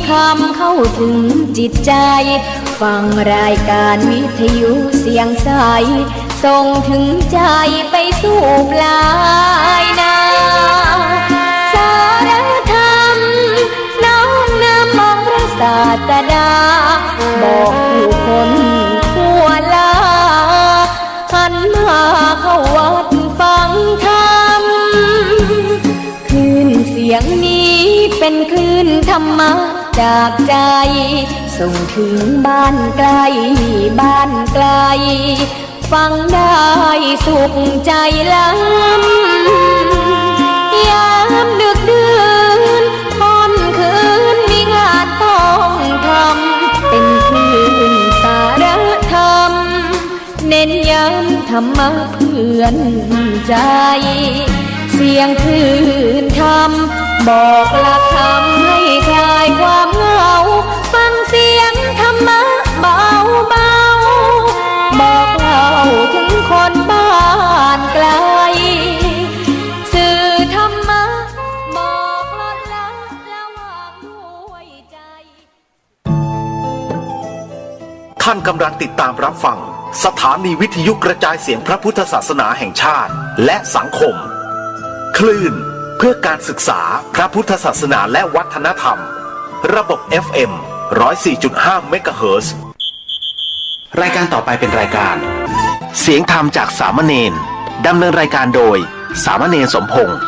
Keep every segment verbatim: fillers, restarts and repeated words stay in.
ธรรมเข้าถึงจิตใจ ฟังรายการวิทยุเสียงใส ส่งถึงใจไปสู่ปลายนา สารธรรมน้อมนำองค์พระศาสดา บอกผู้คนทั่วลา หันมาเข้าวัดฟังธรรม คลื่นเสียงนี้เป็นคลื่นธรรมะจากใจ ส่งถึงบ้านใกล้บ้านไกล ฟังได้สุขใจล้ำ ยามดึกดื่นค่ำคืนมีงานต้องทำ เป็นคลื่นสารธรรม เน้นย้ำธรรมะเพื่อนใจ เสียงคลื่นธรรม บอกหลักธรรมให้คลายความเหงา ฟังเสียงธรรมะเบาๆ บอกเล่าถึงคนบ้านไกล สื่อธรรมะ บอกลดละละวางด้วยใจ ท่านกำลังติดตามรับฟังสถานีวิทยุกระจายเสียงพระพุทธศาสนาแห่งชาติและสังคม คลื่นเพื่อการศึกษาพระพุทธศาสนาและวัฒนธรรม ระบบ เอฟเอ็ม ร้อยสี่จุดห้า เมกะเฮิรตซ์ รายการต่อไปเป็นรายการ เสียงธรรมจากสามเณร ดำเนินรายการโดย สามเณรสมพงษ์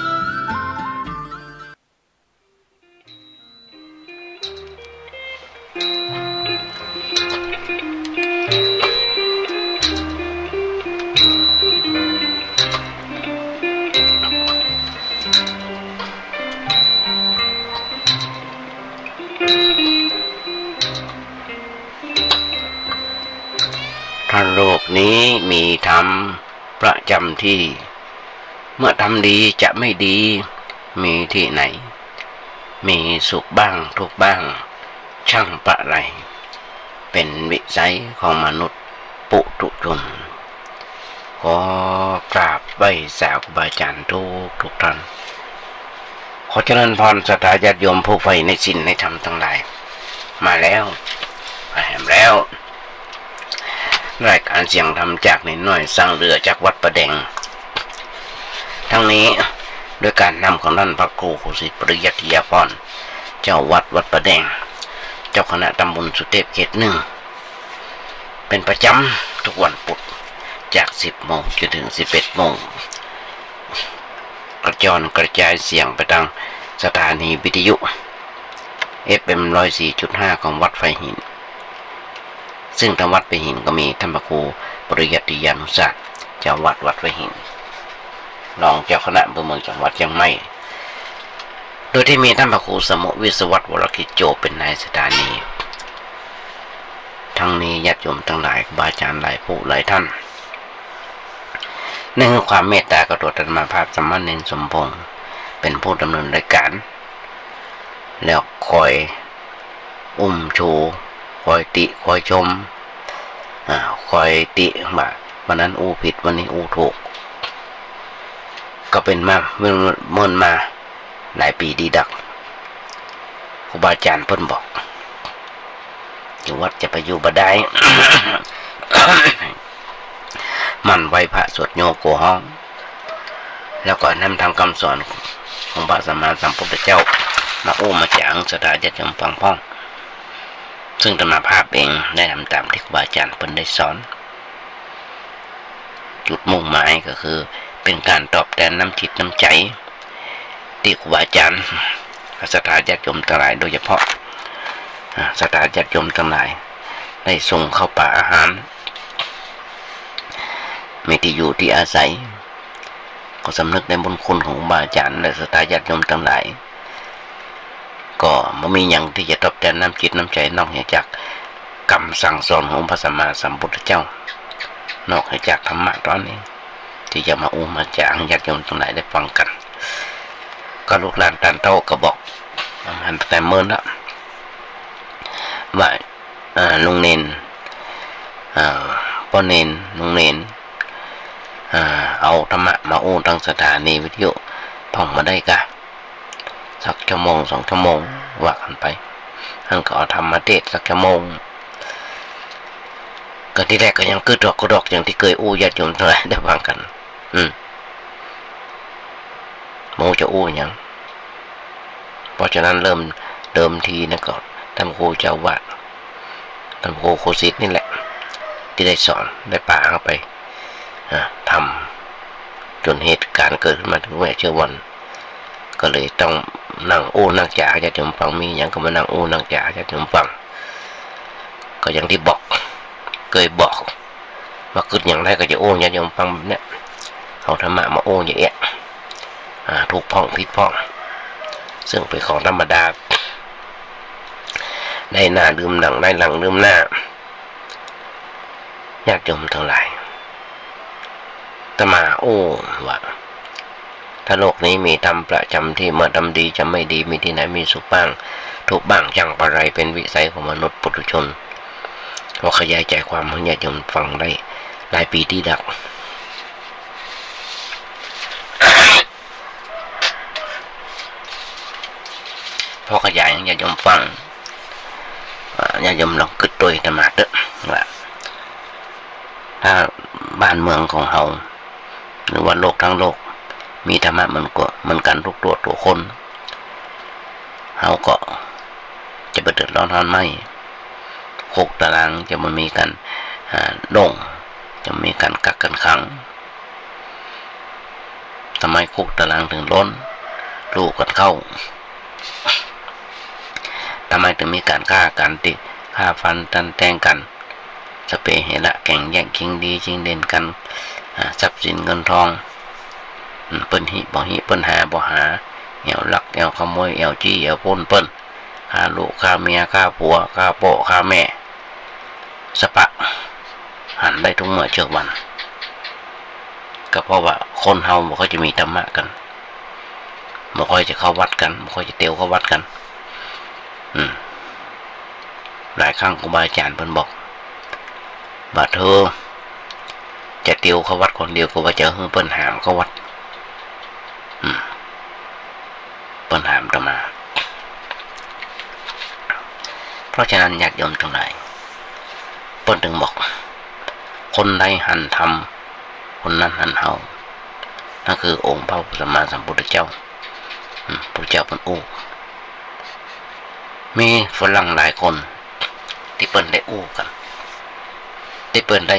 ถ้าโลกนี้มีธรรมประจำที่ เมื่อทำดีจะไม่ดีมีที่ไหน มีสุขบ้างทุกข์บ้าง ช่างปะไร เป็นวิสัยของมนุษย์ปุถุชน ขอกราบไหว้สาครูบาอาจารย์ทุกทุกท่าน ขอเจริญพรศรัทธาญาติโยมผู้ใฝ่ในศีลในธรรมทั้งหลาย มาแล้ว มาแหมแล้ว รายการเสียงธรรมจากนิดหน่อย สั่งเรือจากวัดป่าแดง ทั้งนี้ด้วยการนำของท่านพระครูครูสิทธิ์ปริยัติยาภรณ์ เจ้าวัดวัดป่าแดง เจ้าคณะตำบลสุเทพเขตหนึ่ง เป็นประจำทุกวันพุธ จากสิบโมงจนถึงสิบเอ็ดโมง กระจรกระจายเสียงไปทางสถานีวิทยุ เอฟเอ็ม ร้อยสี่จุดห้า ของวัดไฟหิน ซึ่งทางวัดไฟหินก็มีท่านพระครูปริยัติยานุศาสตร์ เจ้าวัดวัดไฟหิน รองเจ้าคณะอำเภอเมืองจังหวัดเชียงใหม่ โดยที่มีท่านพระครูสมุวิศวัตร วรกิจโจ เป็นนายสถานี ทั้งนี้ญาติโยมทั้งหลาย ครูบาอาจารย์หลายผู้หลายท่าน ในความเมตตากรุณาอาตมาภาพสามเณรสมพงษ์ เป็นผู้ดำเนินรายการ แล้วคอยอุ้มชู คอยติ คอยชม อ่า คอยติว่าวันนั้นอู้ผิด วันนี้อู้ถูก ก็เป็นมา เมิน เมินมาหลายปี๋ดีดัก ครูบาอาจารย์เปิ้นบอก อยู่วัดจะไปอยู่บ่ได้ หมั่นไหว้พระสวดโย โกฮ้อง แล้วก็นำธรรมคำสอนของพระสัมมาสัมพุทธเจ้า มาอู้มาจ๋าหื้อศรัทธาญาติโยมฟังพ่อง ซึ่งอาตมาภาพเองได้ทำตามที่ครูบาอาจารย์เปิ้นได้สอน จุดมุ่งหมายก็คือเป็นการตอบแทนน้ำจิตน้ำใจ๋ ตี้ครูบาอาจารย์ ศรัทธาญาติโยมตังหลาย โดยเฉพาะ อ่า ศรัทธาญาติโยมตังหลาย ได้ส่งข้าวป๋าอาหาร มีตี้อยู่ตี้อาศัย ก็สำนึกในบุญคุณของครูบาอาจารย์ และศรัทธาญาติโยมตังหลาย ก็บ่มีหยังตี้จะตอบแทนน้ำจิตน้ำใจ๋ นอกเหนือจากกำสั่งสอนของพระสัมมาสัมพุทธเจ้า นอกเหนือจากธรรมะต๋อนนี้ ตี้จะมาอู้มาจ๋าหื้อญาติโยมตังหลายได้ฟังกั๋น ก็ลูกหลานต้านเต้าก็บอก หันตั้งแต่เมินละ ว่า เอ่อ ลุงเณร เอ่อ ป้อเณร ลุงเณร เอ่อ เอาธรรมะมาอู้ตางสถานีวิทยุพ่องบ่ได้กา สักชั่วโมงสองชั่วโมง ว่ากั๋นไป อั้นก็เอาธรรมเทศน์สักชั่วโมง ก็ตี้แรกก็ยังกึ๊ดดอกกึ๊ดดอก อย่างตี้เกยอู้ญาติโยมตังหลายได้ฟังกั๋น อืม บ่ฮู้จะอู้หยัง เพราะฉะนั้นเริ่ม เดิมทีนะก็ต้านครูเจ้าอาวาส ต้านครูครูสิทธิ์นี่แหละ ตี้ได้สอน ได้ปาเฮาไป อ่า ทำ จ๋นเหตุก๋ารณ์เกิดขึ้นมาเถิงแม่เชอวัน ก็เลยต้องนั่งอู้นั่งจ๋าญาติโยมฟัง มีหยังก็มานั่งอู้นั่งจ๋าญาติโยมฟัง ก็อย่างตี้บอก เกยบอก ว่ากึ๊ดอย่างใดก็จะอู้ญาติโยมฟังแบบเนี้ย เอาธรรมะมาอู้เยียะ อ่า ถูกพ่องผิดพ่อง ซึ่งเป๋นของธรรมดา ได้หน้าลืมหลัง ได้หลังลืมหน้า ญาติโยมตังหลาย อาตมาอู้ว่า ถ้าโลกนี้มีธรรมประจ๋ำที่ เมื่อทำดีจะไม่ดี มีตี้ไหนมีสุขบ้าง ทุกข์บ้าง ช่างปะไร เป๋นวิสัยของมนุษย์ปุถุชน ก็ขยายใจ๋ความหื้อญาติโยมฟังได้หลายปี๋ตี้ดัก พอขยายหื้อญาติโยมฟัง อ่า ญาติโยมลองกึ๊ดตวยอาตมาเต๊อะ ว่า ถ้าบ้านเมืองของเฮา หรือว่าโลกทั้งโลก มีธรรมะเหมือนกั๋น เหมือนกั๋นทุกตั๋ว ตั๋วคน เฮาก็จะบ่เดือดร้อนฮ้อนไหม้ คุกตารางจะบ่มีก๋าน อ่า โด่ง จะบ่มีก๋านกักกั๋นขัง ทำไมคุกตารางเถิงล้น ลูกกั๋นเข้า ทำไมเถิงมีก๋านฆ่ากั๋น ตี้ฆ่าฟันตันแตงกั๋น สะเปเหระ แก่งแย่ง จิงดี จิงเด่นกั๋น อ่า ทรัพย์สินเงินทอง อืม เปิ้นหิบ่หิ เปิ้นหาบ่หา แอ่วลัก แอ่วขโมย แอ่วจี้ แอ่วปล้นเปิ้น ฆ่าลูก ฆ่าเมีย ฆ่าผัว ฆ่าป้อ ฆ่าแม่ สะปะ หันได้ทุกเมื่อเชิกวัน ก็เพราะว่าคนเฮาบ่ค่อยจะมีธรรมะกั๋น บ่ค่อยจะเข้าวัดกั๋น บ่ค่อยจะเตียวเข้าวัดกั๋น อืม หลายครั้งครูบาอาจ๋ารย์เปิ้นบอก บ่าเธอจะเตียวเข้าวัดคนเดียว ก็ว่าจะหื้อเปิ้นหามเข้าวัด อืม เปิ้นหามอาตมา เพราะฉะนั้นญาติโยมตังหลาย เปิ้นเถิงบอก คนใดหันธรรม คนนั้นหันเฮา นั่นคือองค์พระสัมมาสัมพุทธเจ้า อืม พุทธเจ้าเปิ้นอู้ มีฝรั่งหลายคน ตี้เปิ้นได้อู้กั๋น ตี้เปิ้นได้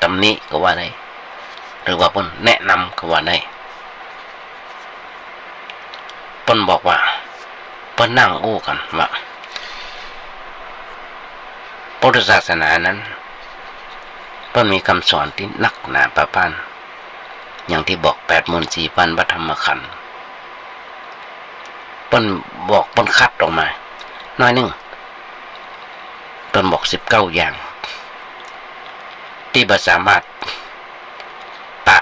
ตำหนิก็ว่าได้ หรือว่าเปิ้นแนะนำก็ว่าได้ เปิ้นบอกว่า เปิ้นนั่งอู้กั๋นว่า พุทธศาสนานั้น เปิ้นมีกำสอนตี้นักหนาปาป๊าน อย่างตี้บอก แปดหมื่นสี่พันพระธรรมขันธ์ เปิ้นบอก เปิ้นคัดออกมาหน้อยนึ่ง เปิ้นบอกสิบเก้าอย่าง ตี้บ่สามารถปะ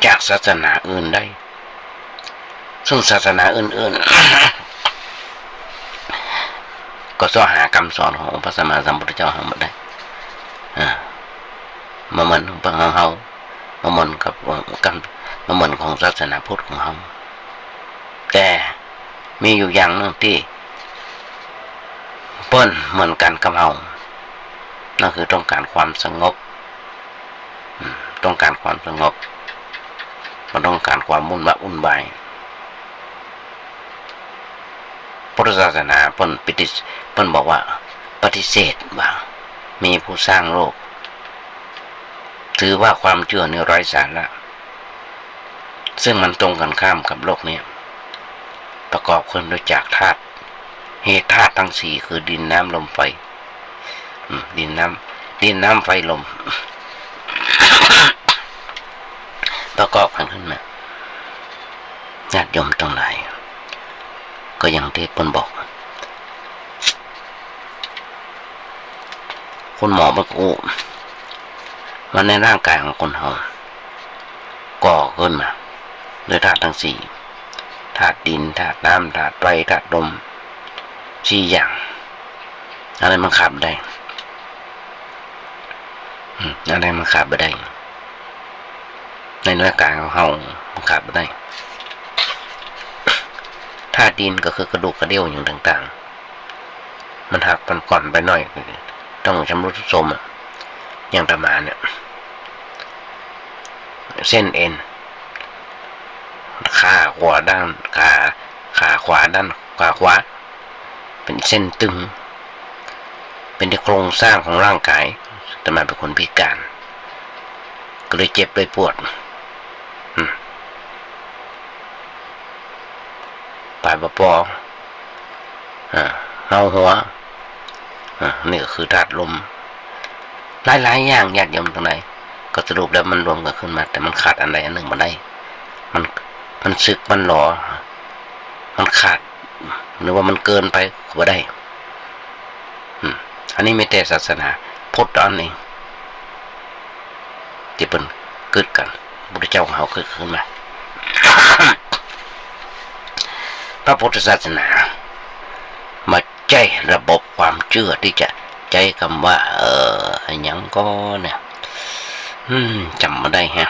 จากศาสนาอื่นได้ ซึ่งศาสนาอื่นๆ ก็เซาะหากำสอนขององค์พระสัมมาสัมพุทธเจ้าเฮาบ่ได้ อ่า บ่เหมือนของเฮา บ่เหมือนกับ กับ บ่เหมือนของศาสนาพุทธของเฮา แต่มีอยู่อย่างนึ่งตี้เปิ้นเหมือนกั๋นกับเฮา นั่นคือต้องก๋านความสงบ อืม ต้องก๋านความสงบ บ่ต้องก๋านความวุ่นวะวุ่นวาย พุทธศาสนาเปิ้นปฏิเสธ เปิ้นบอกว่าปฏิเสธว่ามีผู้สร้างโลก ถือว่าความเจื้อนี่ไร้สาระ ซึ่งมันตรงกันข้ามกับโลกนี้ ประกอบขึ้นด้วยจากธาตุ เหตุธาตุทั้งสี่คือดินน้ำลมไฟ อืม ดินน้ำ ดินน้ำไฟลม ประกอบกันขึ้นมา ญาติโยมตังหลาย ก็อย่างตี้เปิ้นบอก คุณหมอเปิ้นก็อู้ว่าในร่างกายของคนเฮาก่อขึ้นมาด้วยธาตุทั้งสี่ ธาตุดิน ธาตุน้ำ ธาตุไฟ ธาตุลม สี่อย่าง อันใดมันขาดบ่ได้ อืม อันใดมันขาดบ่ได้ ในร่างกายของเฮามันขาดบ่ได้ ธาตุดินก็คือกระดูกกระเดี่ยวอย่างต่าง มันหักมันก่อนไปหน้อย ต้องชำรุดทรุดโทรมอะ อย่างอาตมาเนี่ย เส้นเอ็น ขาขวาด้าน ขา ขาขวาด้าน ขาขวา เป๋นเส้นตึง เป๋นตี้โครงสร้างของร่างก๋าย อาตมาเป๋นคนพิก๋าน ก็เลยเจ็บเลยปวด อืม ป๋ายปอปอ อ่า เฮาหัว อ่า นี่ก็คือธาตุลม หลายๆ อย่าง ญาติโยมตังหลาย ก็สรุปแล้วมันรวมกั๋นขึ้นมา แต่มันขาดอันใดอันนึ่งบ่ได้ มัน มันสึก มันหลอ มันขาด หรือว่ามันเกินไปก็บ่ได้ อืม อันนี้มีแต่ศาสนาพุทธอันเอง ตี้เปิ้นกึ๊ดกั๋น พุทธเจ้าของเฮากึ๊ดขึ้นมา พระพุทธศาสนา บ่ใจ้ระบบความเจื้อตี้จะใจ๊กำว่า เอ่อ อะหยังก่อเนี่ย อืม จ๋ำบ่ได้แฮะ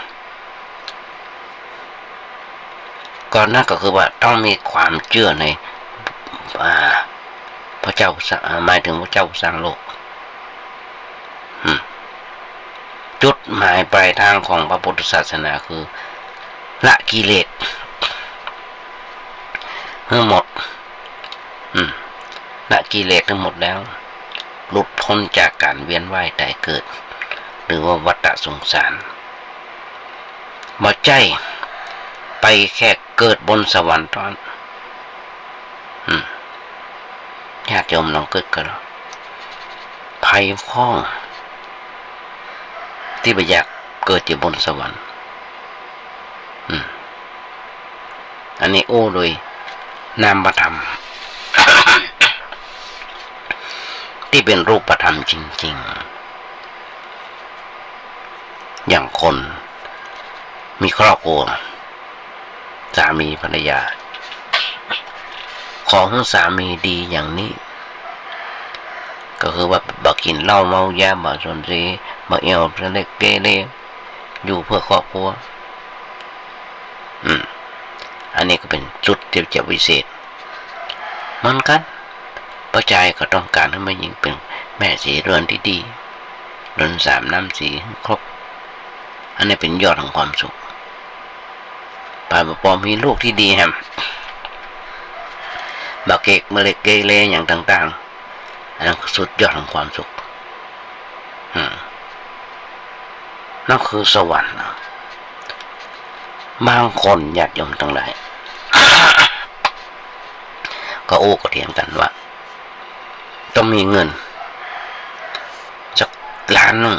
ก่อนนั้นก็คือว่าต้องมีความเจื้อใน อ่า พระเจ้าสร้าง อ่า หมายถึงพระเจ้าสร้างโลก อืม จุดหมายปลายทางของพระพุทธศาสนาคือ ละกิเลส หื้อหมด อืม ละกิเลสหื้อหมดแล้ว หลุดป๊นจากก๋านเวียนว่ายต๋ายเกิด หรือว่าวัฏฏะสงสาร บ่ใจ้ไปแค่เกิดบนสวรรค์เต้านั้น อืม ญาติโยมลองกึ๊ดกั๋น ใผพ่องตี้บ่อยากเกิดอยู่บนสวรรค์ อืม อันนี้อู้โดยนามธรรม ตี้เป๋นรูปธรรมจริงๆ อย่างคนมีครอบครัว สามีภรรยา ขอหื้อสามีดีอย่างนี้ ก็คือว่าบ่กิ๋นเหล้าเมายา บ่สนเส บ่เอี่ยวเสเลเกเร อยู่เพื่อครอบครัว อืม อันนี้ก็เป๋นจุดตี้จะวิเศษ เหมือนกั๋น ป้อจายก็ต้องก๋านหื้อแม่ญิงเป๋นแม่สีเรือนตี้ดี เรือนสามน้ำสีหื้อครบ อันนี้เป๋นยอดของความสุข ป๋ายปอปอมีลูกตี้ดีแหม บ่เกก บ่เล็กเกเรอย่างต่างๆ อันนั้นคือสุดยอดของความสุข อืม นั่นคือสวรรค์ บางคนญาติโยมตังหลาย ก็อู้ก็เถียงกั๋นว่า ต้องมีเงินสักล้านนึ่ง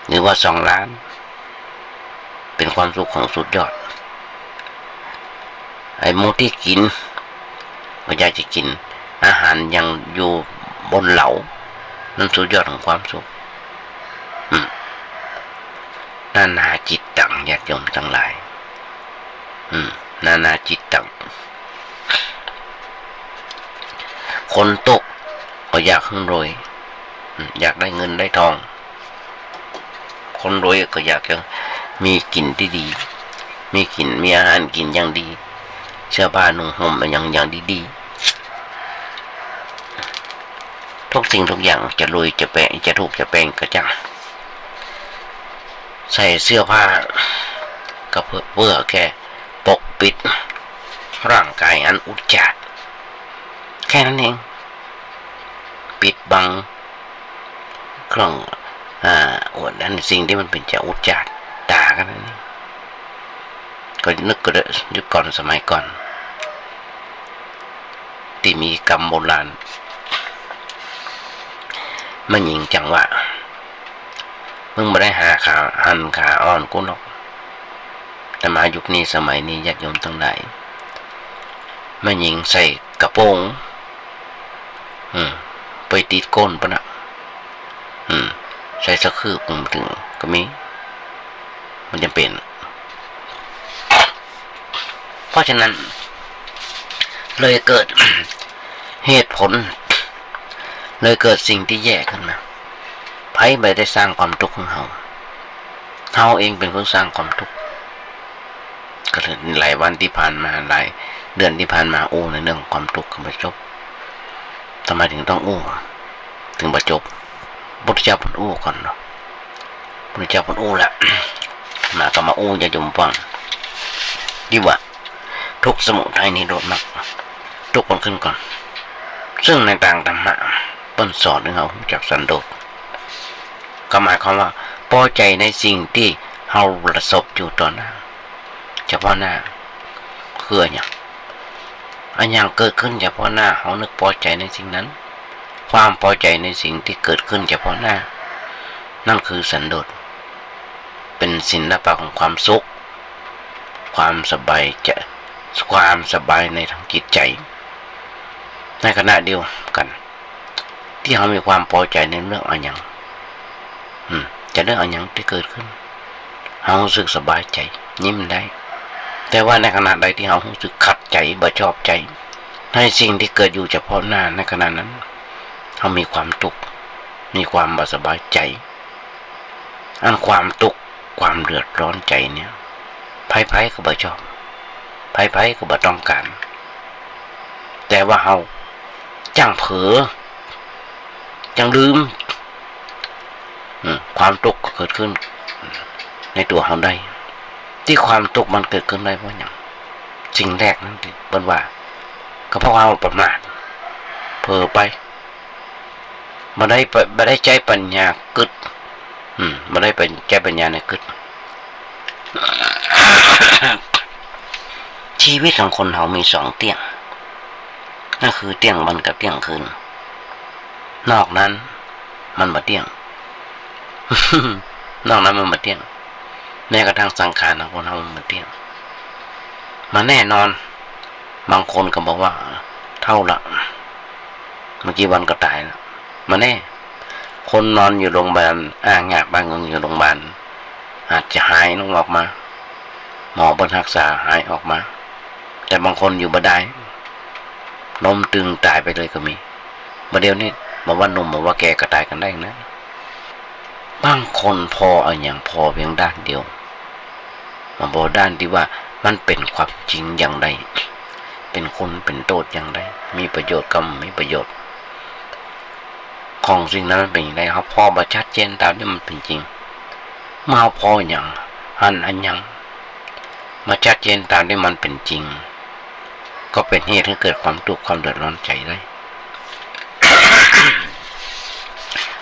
หรือว่าสองล้าน เป๋นความสุขของสุดยอด ไอ้หมู่ตี้กิ๋น ก็อยากจะกิ๋นอาหารอย่างอยู่บนเหลา นั่นสุดยอดของความสุข อืม นานาจิตตัง ญาติโยมตังหลาย อืม นานาจิตตัง คนตกก็อยากหื้อรวย อืม อยากได้เงินได้ทอง คนรวยก็อยากจะมีกิ๋นตี้ดี มีกิ๋น มีอาหารกิ๋นอย่างดี เสื้อผ้านุ่งห่มอย่าง อย่างดีๆ ทุกสิ่งทุกอย่างจะรวยจะแปง จะถูกจะแปงก็จ้าง ใส่เสื้อผ้าก็เพื่อ เพื่อแค่ปกปิดร่างก๋ายอันอุจจาระ แค่นั้นเอง ปิดบังเครื่อง อ่า อวดอันสิ่งตี้มันเป๋นจะอุจจาระต๋ากั๋นนั้น ก็นึกก็ได้ ยุคก่อนสมัยก่อน ตี้มีกำโบราณ แม่ญิงจังว่า มึงบ่ได้หาขา หันขาอ่อนกูหรอก แต่มายุคนี้สมัยนี้ญาติโยมตังหลาย แม่ญิงใส่กระโป๋ง อืม ไปติดก้นปู๊นน่ะ อืม ใส่สะคืบ อืม เถิงก็มี มันจ๋ำเป๋น เพราะฉะนั้น เลยเกิด เหตุผล เลยเกิดสิ่งตี้แย่ขึ้นมา ใผบ่ได้สร้างความทุกข์หื้อเฮา เฮาเองเป๋นคนสร้างความทุกข์ ก็เลยหลายวันตี้ผ่านมา หลายเดือนตี้ผ่านมา อู้ในเรื่องของความทุกข์ก็บ่จบ ทำไมถึงต้องอู้ ถึงบ่จบ พุทธเจ้าเปิ้นอู้ก่อนเนาะ พุทธเจ้าเปิ้นอู้ละ มาก็มาอู้ญาติโยมฟัง ตี้ว่า ทุกข์สมุทัยนิโรธมรรค ทุกข์มันขึ้นก่อน ซึ่งในตางธรรมะเปิ้นสอนหื้อเฮาฮู้จักสันโดษ ก็หมายความว่า ปอใจ๋ในสิ่งตี้เฮาประสบอยู่ต่อหน้า เฉพาะหน้า คืออะหยัง อะหยังเกิดขึ้นเฉพาะหน้า เฮานึกปอใจ๋ในสิ่งนั้น ความปอใจ๋ในสิ่งตี้เกิดขึ้นเฉพาะหน้า นั่นคือสันโดษ เป๋นศิลปะของความสุข ความสบายใจ๋ ความสบายในทางจิตใจ๋ ในขณะเดียวกั๋น ตี้เฮามีความปอใจ๋ในเรื่องอะหยัง อืม จะเรื่องอะหยังตี้เกิดขึ้น เฮาฮู้สึกสบายใจ๋ ยิ้มได้ แต่ว่าในขณะใดตี้เฮาฮู้สึกขัดใจ๋ บ่ชอบใจ๋ ในสิ่งตี้เกิดอยู่เฉพาะหน้า ในขณะนั้น เฮามีความตุ๊กข์ มีความบ่สบายใจ๋ อันความตุ๊กข์ ความเดือดร้อนใจ๋เนี่ย ใผๆ ก็บ่ชอบ ใผๆ ก็บ่ต้องก๋าน แต่ว่าเฮาจ้างเผลอ จ้างลืม อืม ความตุ๊กข์ก็เกิดขึ้นในตั๋วเฮาได้ ตี้ความตุ๊กข์มันเกิดขึ้นได้เพราะหยัง สิ่งแรกนั้นตี้เปิ้นว่า ก็เพราะเฮาประมาท เผลอไป บ่ได้ปะ บ่ได้ใจ๊ปัญญากึ๊ด อืม บ่ได้ไปใจ๊ปัญญาในกึ๊ด ชีวิตของคนเฮามีสองเตี้ยง ก็คือเตี้ยงวันกับเตี้ยงคืน นอกนั้นมันบ่เตี้ยง นอกนั้นมันบ่เตี้ยง แม้กระทั่งสังขารของคนเฮามันบ่เตี้ยง มันแน่นอน บางคนก็บอกว่า เฒ่าละ บ่กี่วันก็ต๋ายละ บ่แน่ คนนอนอยู่โรงพยาบาล อ้างอยากบ้านคนอยู่โรงพยาบาล อาจจะหายลงออกมา หมอเปิ้นฮักษาหายออกมา แต่บางคนอยู่บ่ได้ ล้มตึงต๋ายไปเลยก็มี บ่าเดี่ยวนี้ บ่ว่าหนุ่ม บ่ว่าแก่ก็ต๋ายกั๋นได้นะ บางคนผ่ออะหยัง ผ่อเพียงด้านเดียว บ่ผ่อด้านตี้ว่ามันเป๋นความจริงอย่างใด เป๋นคุณเป๋นโต้ษอย่างใด มีประโยชน์กับบ่มีประโยชน์ ของสิ่งนั้นมันเป๋นอย่างใด เฮาผ่อบ่ชัดเจนต๋ามตี้มันเป๋นจริง เมื่อเฮาผ่ออะหยัง หันอะหยัง บ่ชัดเจนต๋ามตี้มันเป๋นจริง ก็เป๋นเหตุหื้อเกิดความตุ๊กข์ความเดือดร้อนใจ๋ได้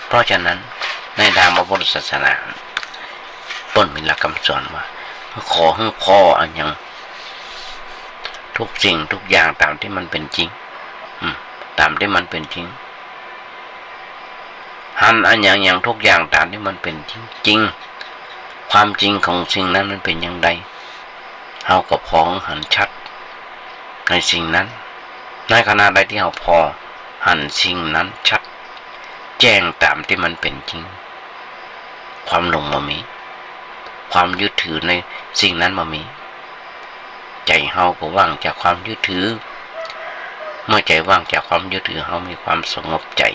เพราะฉะนั้นในตางพระพุทธศาสนา เปิ้นมีหลักกำสอนว่า ขอหื้อผ่ออะหยัง ทุกสิ่งทุกอย่างต๋ามตี้มันเป๋นจริง อืม ต๋ามตี้มันเป๋นจริง หันอะหยังๆ ทุกอย่างต๋ามตี้มันเป๋นจริงๆ ความจริงของสิ่งนั้นมันเป๋นอย่างใด เฮาก็ผ่อหันชัดในสิ่งนั้น ในขณะใดตี้เฮาผ่อหันสิ่งนั้นชัดแจ้งต๋ามตี้มันเป๋นจริง ความหลงบ่มี ความยึดถือในสิ่งนั้นบ่มี ใจ๋เฮาก็ว่างจากความยึดถือ เมื่อใจ๋ว่างจากความยึดถือ เฮามีความสงบใจ๋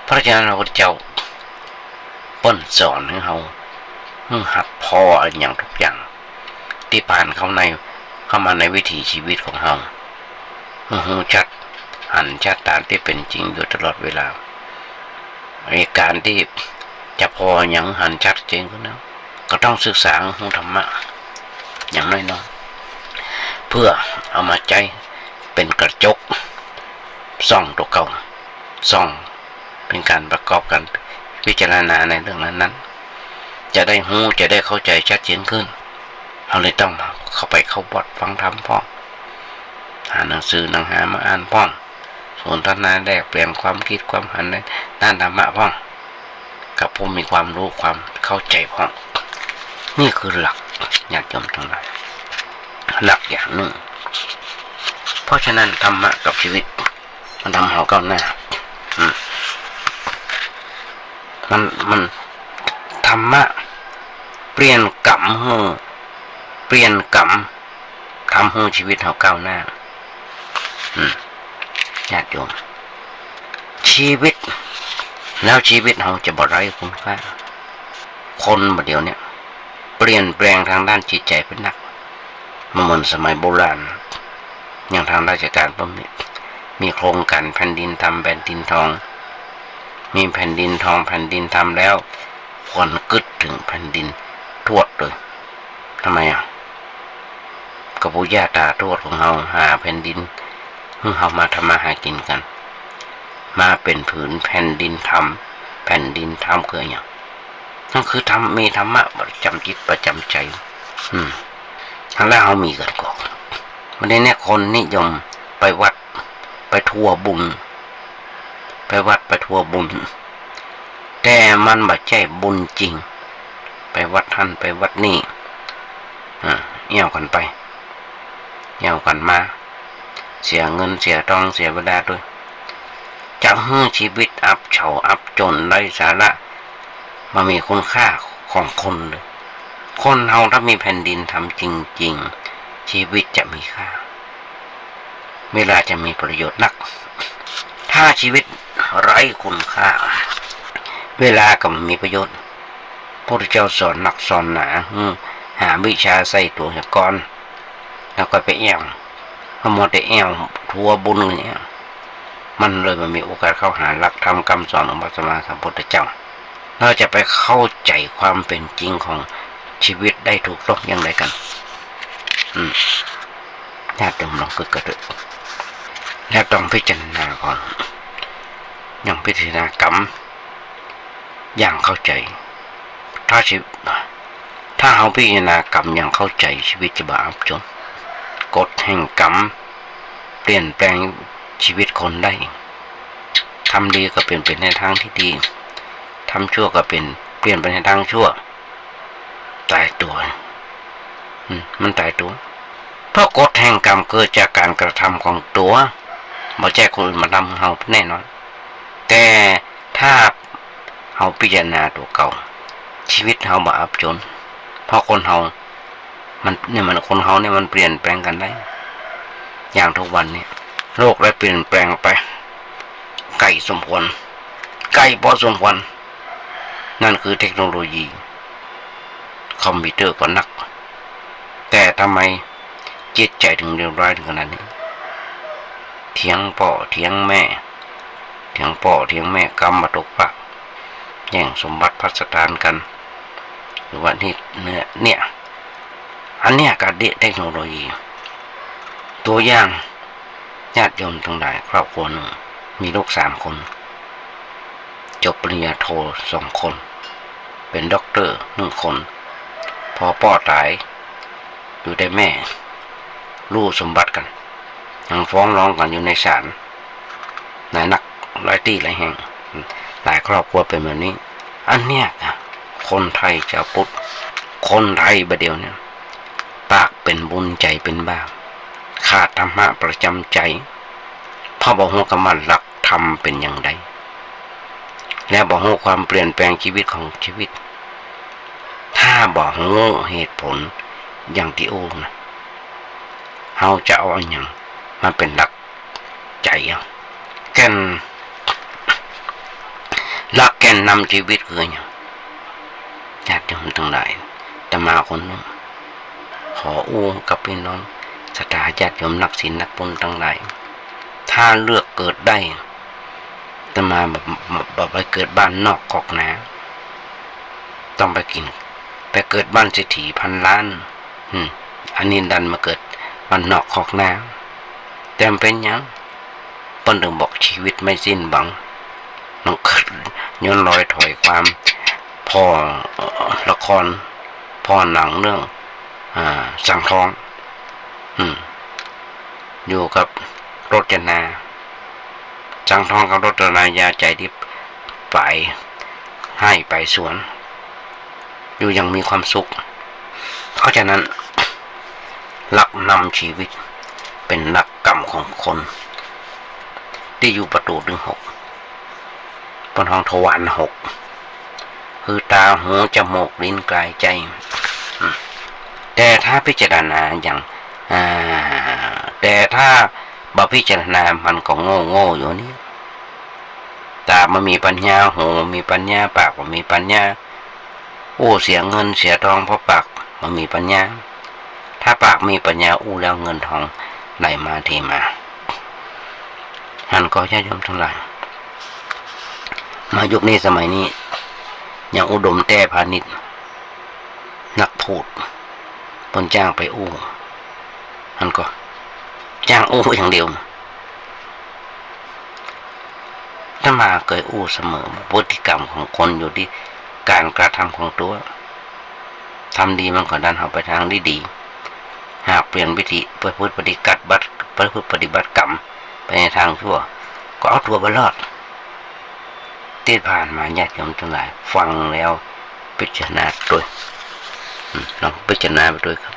เพราะฉะนั้นพระพุทธเจ้าเปิ้นสอนหื้อเฮา หื้อหัดผ่ออะหยังทุกอย่าง ตี้ผ่านเข้าใน เข้ามาในวิถีชีวิตของเฮา หื้อฮู้ชัด หันชัดต๋ามตี้เป๋นจริงอยู่ตลอดเวลา ไอ้ก๋านตี้จะผ่ออะหยังหันชัดเจนขึ้นนะ ก็ต้องศึกษาฮู้ธรรมะ อย่างน้อยๆ เพื่อเอามาใจ๊เป๋นกระจก ส่องตั๋วเก่า ส่อง เป๋นก๋านประกอบก๋านพิจารณาในเรื่องนั้นๆ จะได้ฮู้ จะได้เข้าใจ๋ชัดเจนขึ้น เฮาเลยต้องเข้าไปเข้าวัดฟังธรรมพ่อง หาหนังสือหนังหามาอ่านพ่อง สนทนาแลกเปลี่ยนความกึ๊ดความหันในด้านธรรมะพ่อง กับผู้มีความฮู้ความเข้าใจ๋พ่อง นี่คือหลัก ญาติโยมตังหลาย หลักอย่างนึ่ง เพราะฉะนั้นธรรมะกับชีวิต มันทำเฮาก้าวหน้า อืม มัน มัน ธรรมะ เปลี่ยนก๋รรมหื้อ เปลี่ยนก๋รรม ทำหื้อชีวิตเฮาก้าวหน้า อืม ญาติโยม ชีวิต แล้วชีวิตเฮาจะบ่ไร้คุณค่า คนบ่าเดี่ยวนี้ เปลี่ยนแปลงตางด้านจิตใจ๋เป๋นนัก บ่เหมือนสมัยโบราณ อย่างตางราชก๋านเปิ้นมี มีโครงก๋านแผ่นดินธรรมแผ่นดินทอง มีแผ่นดินทองแผ่นดินธรรมแล้ว ควรกึ๊ดเถิงแผ่นดินทวดเลย ทำไมอะ ก็ปู่ย่าตาทวดของเฮาหาแผ่นดินหื้อเฮามาทำมาหากิ๋นกั๋น มาเป๋นผืนแผ่นดินธรรม แผ่นดินธรรมคืออะหยัง นั่นคือธรรม มีธรรมะประจ๋ำจิตประจ๋ำใจ๋ อืม แล้วเฮามีกั๋นก่อ วันนี้เนี่ยคนนิยมไปวัด ไปทัวร์บุญ ไปวัดไปทัวร์บุญ แต่มันบ่ใจ้บุญจริง ไปวัดหั้นไปวัดนี่ อ่า เอี่ยวกั๋นไป เอี่ยวกั๋นมา เสียเงินเสียทองเสียเวลาตวย จะหื้อชีวิตอับเฉาอับจ๋นไร้สาระ บ่มีคุณค่าของคนเลย คนเฮาถ้ามีแผ่นดินธรรมจริงๆ ชีวิตจะมีค่า เวลาจะมีประโยชน์นัก ถ้าชีวิตไร้คุณค่า เวลาก็บ่มีประโยชน์ พระพุทธเจ้าสอนนักสอนหนา อืม หาวิชาใส่ตั๋วเหียก่อน แล้วก็ไปเอี่ยว เฮามัวแต่เอี่ยวทัวร์บุญเนี่ย มันเลยบ่มีโอกาสเข้าหาหลักธรรมกำสอนของพระสัมมาสัมพุทธเจ้า เฮาจะไปเข้าใจ๋ความเป๋นจริงของชีวิตได้ถูกต้องอย่างใดกั๋น อืม ญาติโยมลองกึ๊ดกั๋นเถอะ แล้วต้องพิจารณาก่อน อย่างพิจารณากรรม อย่างเข้าใจ๋ ถ้าชีวิต ถ้าเฮาพิจารณากรรมอย่างเข้าใจ๋ ชีวิตจะบ่อับจ๋น กฎแห่งกรรมเปลี่ยนแปลงชีวิตคนได้ ทำดีก็เปลี่ยนไปในทางตี้ดี ทำชั่วก็เปลี่ยน เปลี่ยนไปในทางชั่ว ต๋ายตั๋ว อืม มันต๋ายตั๋ว เพราะกฎแห่งกรรมเกิดจากการกระทำของตั๋ว บ่ใจ้คนอื่นมาทำหื้อเฮาแน่นอน แต่ถ้าเฮาพิจารณาตั๋วเก่า ชีวิตเฮาบ่อับจ๋น เพราะคนเฮา มัน เนี่ยมัน คนเฮาเนี่ยมันเปลี่ยนแปลงกั๋นได้ อย่างทุกวันเนี่ย โลกได้เปลี่ยนแปลงไป ไกลสมควร ไกลพอสมควร นั่นคือเทคโนโลยี คอมพิวเตอร์ก็นัก แต่ทำไมจิตใจ๋ถึงเลวร้ายถึงขนาดนี้ เถียงป้อเถียงแม่ เถียงป้อเถียงแม่ กำบ่ตกฟาก แย่งสมบัติภัสถานกั๋น หรือว่านี่ เนี่ย เนี่ย อันเนี้ยก็เทคโนโลยี ตั๋วอย่าง ญาติโยมตังหลาย ครอบครัวนึ่ง มีลูกสามคน จบปริญญาโทสองคน เป๋นด็อกเตอร์นึ่งคน พอป้อต๋าย อยู่ได้แม่ ลู่สมบัติกั๋น ยังฟ้องร้องกั๋นอยู่ในศาล หลายนัก หลายตี้หลายแห่ง หลายครอบครัวเป๋นแบบนี้ อันเนี้ย คนไทยจาวพุทธ คนไทยบ่าเดี่ยวเนี่ย ปากเป๋นบุญใจ๋เป๋นบาป ขาดธรรมะประจ๋ำใจ๋ เพราะบ่ฮู้กำว่าหลักธรรมเป๋นอย่างใด และบ่ฮู้ความเปลี่ยนแปลงชีวิตของชีวิต ถ้าบ่ฮู้เหตุผลอย่างตี้อู้นะ เฮาจะเอาอะหยังมาเป๋นหลักใจ๋อะ แก่น หลักแก่นนำชีวิตคืออะหยัง ญาติโยมตังหลาย อาตมาคนนึ่ง ขออู้กับปี้น้องศรัทธาญาติโยมนักศีลนักบุญตังหลาย ถ้าเลือกเกิดได้ อาตมาบ่ บ่ บ่ไปเกิดบ้านนอกคอกนา ต้องไปกิ๋น ไปเกิดบ้านเศรษฐีพันล้าน อืม อันนี้ดันมาเกิดบ้านนอกคอกนา แต่มันเป๋นหยัง เปิ้นเถิงบอกชีวิตไม่สิ้นหวัง มันเกิดย้อนรอยถ่อยความ ผ่อ เอ่อ ละคร ผ่อหนังเรื่อง อ่า สังทอง อืม อยู่กับรจนา สังทองกับรจนา ยาใจ๋ตี้ไปไฮ่ไปสวน อยู่อย่างมีความสุข เพราะฉะนั้น หลักนำชีวิตเป๋นหลักกรรมของคน ตี้อยู่ประตู๋ตึงหก เปิ้นฮ้องทวารหก คือต๋า หู จมูก ลิ้น ก๋าย ใจ๋ อืม แต่ถ้าพิจารณาอย่าง อ่า แต่ถ้าบ่พิจารณามันก็โง่ๆ อยู่นี่ ต๋าบ่มีปัญญา หูบ่มีปัญญา ปากบ่มีปัญญา อู้เสียเงินเสียทองเพราะปากบ่มีปัญญา ถ้าปากมีปัญญาอู้แล้วเงินทองไหลมาเทมา หันก่อ ญาติโยมตังหลาย มายุคนี้สมัยนี้ อย่างอุดมแต้พานิช นักพูด เปิ้นจ้างไปอู้ หันก่อ จ้างอู้อย่างเดียว อาตมาเกยอู้เสมอ พฤติกรรมของคนอยู่ตี้ก๋านกระทำของตั๋ว ทำดีมันก็ดันเฮาไปตางดีๆ หากเปลี่ยนวิธีประพฤติปฏิบัติ ประพฤติปฏิบัติกรรมไปในตางชั่ว ก็เอาตั๋วบ่รอด ตี้ผ่านมาญาติโยมตังหลายฟังแล้วพิจารณาตวย อืม ลองพิจารณาไปตวยครับ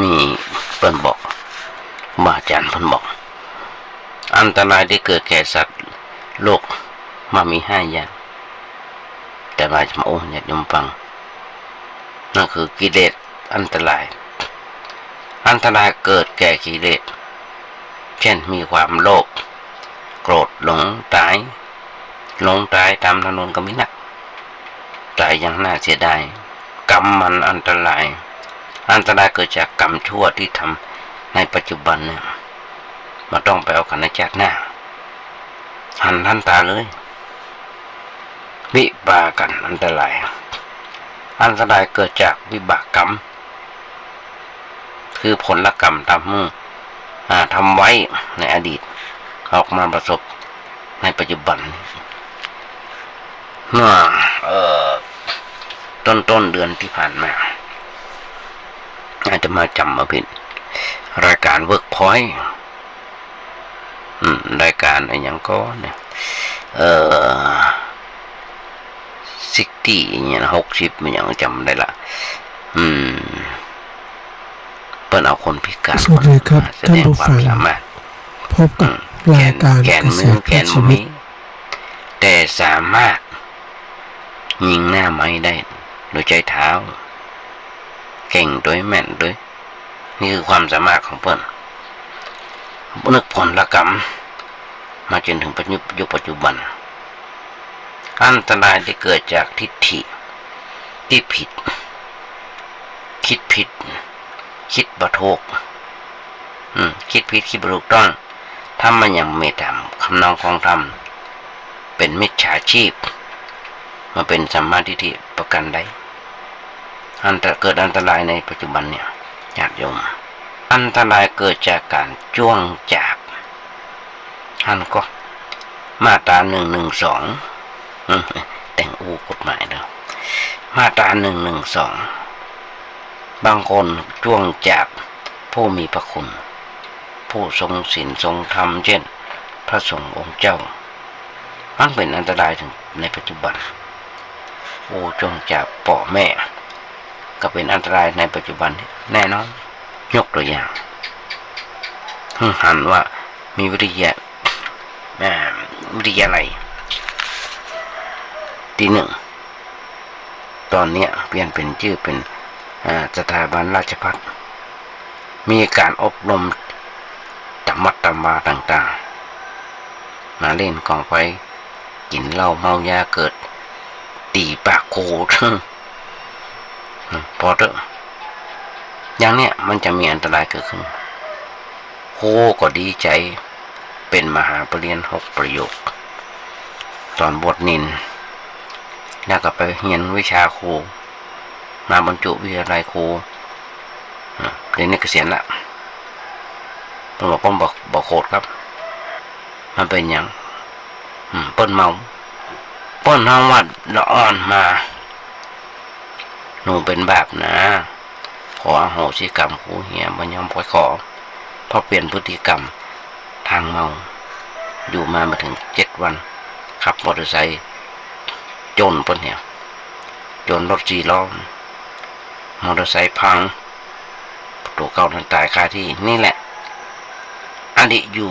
นี่เปิ้นบอก ครูบาอาจ๋ารย์เปิ้นบอก อันตรายตี้เกิดแก่สัตว์โลกมันมีห้าอย่าง อาตมาจะมาอู้ญาติโยมฟัง นั่นคือกิเลสอันตราย อันตรายเกิดแก่กิเลส เช่นมีความโลภ โกรธ หลงต๋าย หลงต๋ายต๋ามถนนก็มีนัก ต๋ายอย่างน่าเสียดาย กรรมมันอันตราย อันตรายเกิดจากกรรมชั่วตี้ทำในปัจจุบันเนี่ย บ่ต้องไปเอากั๋นในจาติหน้า หันตันต๋าเลย วิปากอันตราย อันตรายเกิดจากวิบากกรรม คือผลกรรมต๋ามหื้อ อ่า ทำไว้ในอดีต ออกมาประสบในปัจจุบัน เมื่อ เอ่อ ต้นๆ เดือนตี้ผ่านมา อาตมาจ๋ำบ่ผิด รายก๋านเวิร์กพอยต์ อืม รายก๋านอะหยังก่อเนี่ย เอ่อ ซิกตี้ อะหยัง หกสิบ อะหยังจ๋ำบ่ได้ละ อืม เปิ้นเอาคนพิก๋าน สวัสดีครับ แสดงความสามารถ ท่านผู้ฟัง พบกับ อืม รายการ แขน แขน เกษตร มือ แขน เพื่อชีวิต บ่มี แต่สามารถยิงหน้าไม้ได้โดยใจ๊เท้า เก่งตวย แม่นตวย นี่คือความสามารถของเปิ้น นึกผลกรรมมาจ๋นเถิงปัจจุ ยุคปัจจุบัน อันตรายตี้เกิดจากทิฏฐิตี้ผิด กึ๊ดผิด กึ๊ดบ่ถูก อืม กึ๊ดผิด กึ๊ดบ่ถูกต้อง ทำมาอย่างบ่ต๋ามคำนองของธรรม เป๋นมิจฉาชีพ มาเป๋นสัมมาทิฏฐิประก๋านใด อันตร- เกิดอันตรายในปัจจุบันเนี่ย ญาติโยม อันตรายเกิดจากก๋านจ้วงจาบ หันก่อ มาตราหนึ่งหนึ่งสอง อืม แต่งอู้กฎหมายแล้ว มาตราหนึ่งหนึ่งสอง บางคนจ้วงจาบผู้มีพระคุณ ผู้ทรงศีลทรงธรรม เจ้น พระสงฆ์องค์เจ้า มันเป๋นอันตรายเถิงในปัจจุบัน โอ้ จ้วงจาบป้อแม่ ก็เป๋นอันตรายในปัจจุบันแน่นอน ยกตั๋วอย่าง หื้อหันว่ามีวิทยา- อ่า วิทยาลัยตี้นึ่ง ต๋อนเนี้ยเปลี่ยนเป๋นจื้อเป๋น อ่า สถาบันราชภัฏ มีก๋านอบรมตะหมัดตะวาต่างๆ มาเล่นกองไฟ กิ๋นเหล้าเมายาเกิด ตี๋ปากครู พอเต๊อะ อย่างเนี้ยมันจะมีอันตรายเกิดขึ้น ครูก็ดีใจ๋ เป๋นมหาปริญญาหกประโยค ต๋อนบวชเณร แล้วก็ไปเฮียนวิชาครู มาบรรจุวิทยาลัยครู อ่ะ เดี๋ยวนี้เกษียณละ เปิ้นบอกเปิ้นบ่ บ่โขดครับ มันเป๋นหยัง อืม เปิ้นเมา เปิ้นฮ้องว่าละอ่อนมา หนูเป๋นบาปนะ ขออโหสิกรรมครูเหีย บ่ยอมไปขอ เพราะเปลี่ยนพฤติกรรมทางเมา อยู่มาบ่เถิงเจ็ดวัน ขับมอเตอร์ไซค์ จนเปิ้นเหีย จนรถสี่ล้อ มอเตอร์ไซค์พัง ตั๋วเก่านั้นต๋ายคาตี้ นี่แหละ อริยู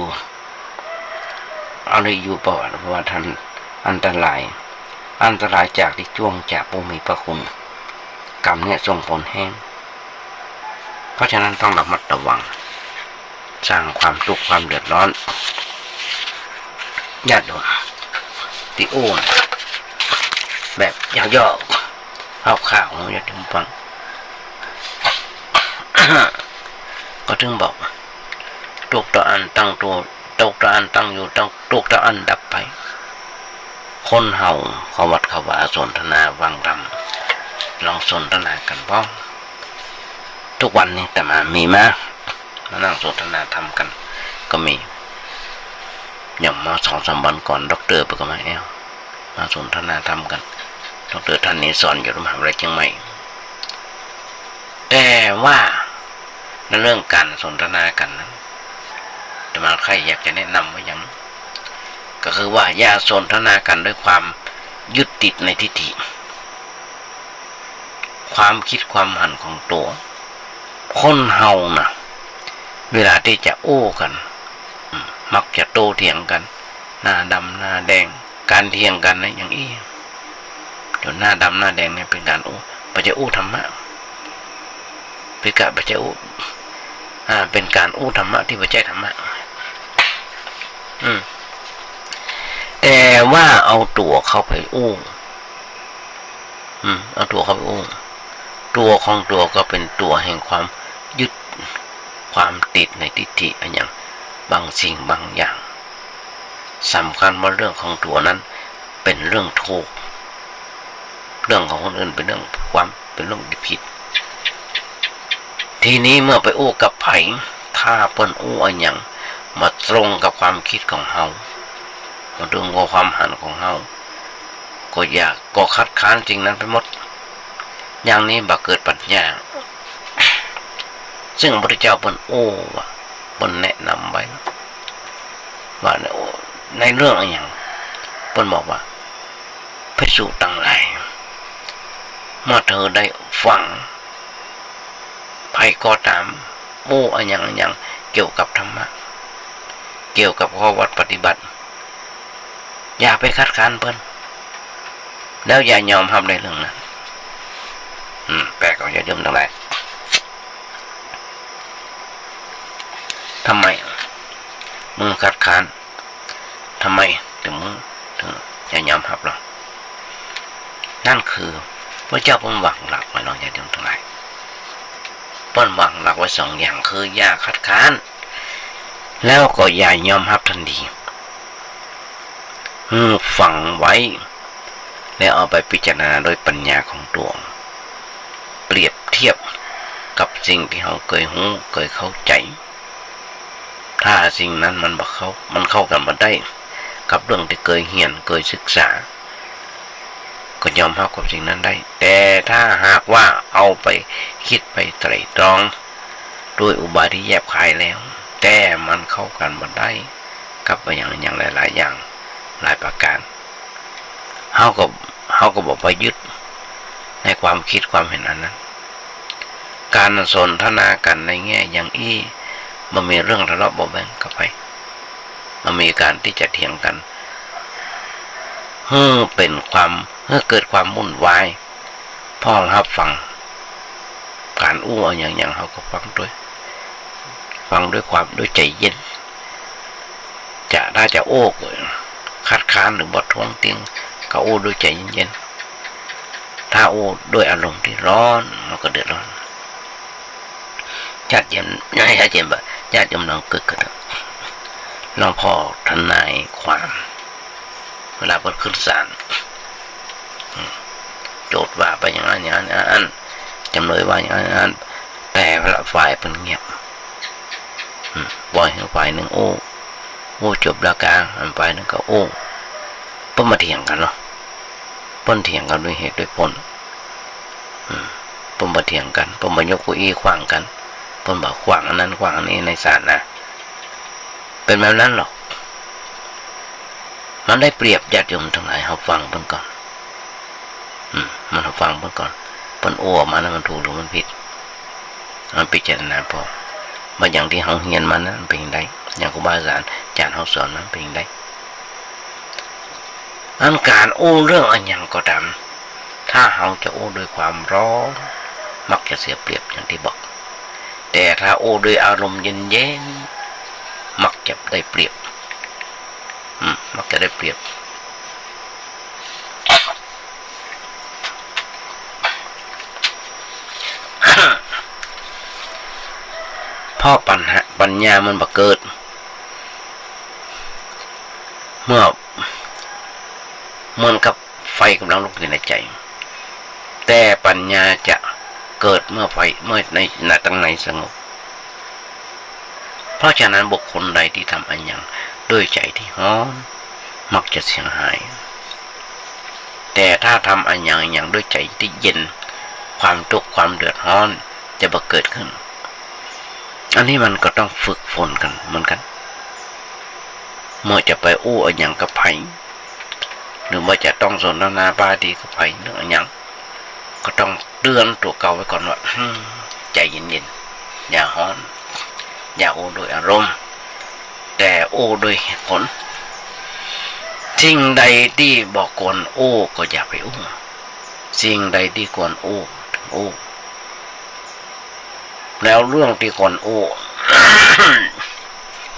อริยูปวัตร เพราะว่าท่านอันตราย อันตรายจากตี้จ้วงจาบผู้มีพระคุณ กรรมเนี่ยส่งผลแฮง เพราะฉะนั้นต้องระมัดระวัง สร้างความทุกข์ความเดือดร้อน ญาติโยม ตี้อู้นะ แบบย่อๆ คร่าวๆ หื้อญาติโยมฟัง ก็ถึงบอก ทุกข์เต้าอั้นตั้งอยู่ ตั้ง ทุกข์เต้าอั้นดับไป คนเฮาเข้าวัดเข้าวาสนทนาฟังธรรม ลองสนทนากั๋นบ้าง ทุกวันนี้อาตมามีมา มานั่งสนทนาธรรมกั๋น ก็มี อย่างเมื่อสองสามวันก่อน ด็อกเตอร์เปิ้นก็มาแอว มาสนทนาธรรมกั๋น ด็อกเตอร์ท่านนี้สอนอยู่มหาวิทยาลัยเชียงใหม่ แต่ว่าในเรื่องก๋านสนทนากั๋นนั้น อาตมาใค่อยากจะแนะนำไว้อย่างหนึ่ง ก็คือว่าอย่าสนทนากั๋นด้วยความยึดติดในทิฏฐิ ความกึ๊ดความหันของตั๋ว คนเฮาน่ะ เวลาตี้จะอู้กั๋น อืม มักจะโต้เถียงกั๋น หน้าดำหน้าแดง ก๋านเถียงกั๋นนะ อย่างอี้ จนหน้าดำหน้าแดงเนี่ยเป๋นก๋านอู้ บ่ใจ้อู้ธรรมะ เป๋นก๋าน บ่ใจ้อู้ อ่า เป๋นก๋านอู้ธรรมะตี้บ่ใจ้ธรรมะ อืม แต่ว่าเอาตั๋วเข้าไปอู้ อืม เอาตั๋วเข้าไปอู้ ตั๋วของตั๋วก็เป๋นตั๋วแห่งความยึด ความติดในทิฏฐิอะหยังบางสิ่งบางอย่าง สำคัญว่าเรื่องของตั๋วนั้นเป๋นเรื่องถูก เรื่องของคนอื่นเป๋นเรื่องความ เป๋นเรื่องผิด ทีนี้เมื่อไปอู้กับใผ ถ้าเปิ้นอู้อะหยังบ่ตรงกับความกึ๊ดของเฮา บ่ตรงกับความหันของเฮา ก็อย่า ก็คัดค้านสิ่งนั้นไปหมด อย่างนี้บ่เกิดปัญญา ซึ่งพระพุทธเจ้าเปิ้นอู้ว่า เปิ้นแนะนำไว้ ว่าใน ในเรื่องอะหยัง เปิ้นบอกว่า ภิกษุตังหลาย เมื่อเธอได้ฟัง ใผก็ต๋าม อู้อะหยังอะหยังเกี่ยวกับธรรมะ เกี่ยวกับข้อวัตรปฏิบัติ อย่าไปคัดค้านเปิ้น แล้วอย่ายอมฮับในเรื่องนั้น อืม แปลก่อญาติโยมตังหลาย ทำไมมึงคัดค้าน ทำไมเถิงมึงเถิงจะยอมฮับลอ นั่นคือพระเจ้าเปิ้นวางหลักไว้ลอ ญาติโยมตังหลาย เปิ้นวางหลักไว้สองอย่าง คืออย่าคัดค้าน แล้วก็อย่ายอมฮับทันที หื้อฟังไว้ แล้วเอาไปพิจารณาโดยปัญญาของตั๋ว เปรียบเทียบกับสิ่งตี้เฮาเกยฮู้ เกยเข้าใจ๋ ถ้าสิ่งนั้นมันบ่เข้า มันเข้ากั๋นบ่ได้กับเรื่องตี้เกยเฮียน เกยศึกษา ก็ยอมฮับกับสิ่งนั้นได้ แต่ถ้าหากว่าเอาไปกึ๊ดไปไตร่ตรองโดยอุบายตี้หยาบคายแล้ว แต่มันเข้ากั๋นบ่ได้กับอะหยังอะหยังหลายๆ อย่าง หลายประก๋าน เฮาก็ เฮาก็บ่ไปยึดในความกึ๊ดความหันอันนั้น ก๋านสนทนากั๋นในแง่อย่างอี้ บ่มีเรื่องทะเลาะเบาะแว้งกับใผ บ่มีก๋านตี้จะเถียงกั๋น หื้อเป๋นความ หื้อเกิดความวุ่นวาย เพราะฮับฟังก๋านอู้อะหยังๆ เฮาก็ฟังโดย ฟังโดยความ โดยใจ๋เย็น จะ ถ้าจะอู้ก็คัดค้านหรือบ่ท้วงติง ก็อู้โดยใจ๋เย็นๆ ถ้าอู้โดยอารมณ์ตี้ร้อน มันก็เดือดร้อน ญาติโยม ญาติโยม ญาติโยมลองกึ๊ดกั๋นเถาะ หลวงพ่อทนายความ เวลาเปิ้นขึ้นศาล อืม โจทก์ว่าไปอย่างนั้นอย่างนั้น จำเลยว่าอย่างนั้นอย่างนั้น แต่ละฝ่ายเปิ้นเงียบ อืม ปล่อยหื้อฝ่ายนึ่งอู้ อู้จบแล้วกา อันฝ่ายนึ่งก็อู้ เปิ้นบ่เถียงกั๋นเนาะ เปิ้นเถียงกั๋นโดยเหตุโดยผล อืม เปิ้นบ่เถียงกั๋น เปิ้นบ่ยกเก้าอี้ขว้างกั๋น เปิ้นบ่ขว้างอันนั้นขว้างอันนี้ในศาลนะ เป๋นแบบนั้นลอ มันได้เปรียบ ญาติโยมตังหลาย เฮาฟังเปิ้นก่อน อืม มันเฮาฟังเปิ้นก่อน เปิ้นอู้ออกมานั้นมันถูกหรือมันผิด มันพิจารณาผ่อ ว่าอย่างตี้เฮาเฮียนมานั้นมันเป๋นจะใด อย่างครูบาอาจ๋ารย์ อาจ๋ารย์เฮาสอนมามันเป๋นจะใด อันก๋านอู้เรื่องอะหยังก็ต๋าม ถ้าเฮาจะอู้โดยความร้อน มักจะเสียเปรียบอย่างตี้บอก แต่ถ้าอู้โดยอารมณ์เย็นๆ มักจะได้เปรียบ อืม มักจะได้เปรียบ เพราะปัญหา ปัญญามันบ่เกิด เมื่อ เหมือนกับไฟก๋ำลังลุกอยู่ในใจ๋ แต่ปัญญาจะเกิดเมื่อไฟ เมื่อใน ใน ตังในสงบ เพราะฉะนั้นบุคคลใดตี้ทำอะหยังด้วยใจ๋ตี้ฮ้อน มักจะเสียหาย แต่ถ้าทำอะหยังอะหยังด้วยใจ๋ตี้เย็น ความตุ๊กข์ความเดือดฮ้อนจะบ่เกิดขึ้น อันนี้มันก็ต้องฝึกฝนกั๋นเหมือนกั๋น เมื่อจะไปอู้อะหยังกับใผ หรือว่าจะต้องสนทนาปาฏิกับใผเรื่องอะหยัง ก็ต้องเตื๋อนตั๋วเก่าไว้ก่อนว่า อืม ใจ๋เย็นๆ อย่าฮ้อน อย่าอู้ด้วยอารมณ์ แต่อู้ด้วยเหตุผล สิ่งใดตี้บ่ควรอู้ก็อย่าไปอู้ สิ่งใดตี้ควรอู้อู้ แล้วเรื่องตี้ควรอู้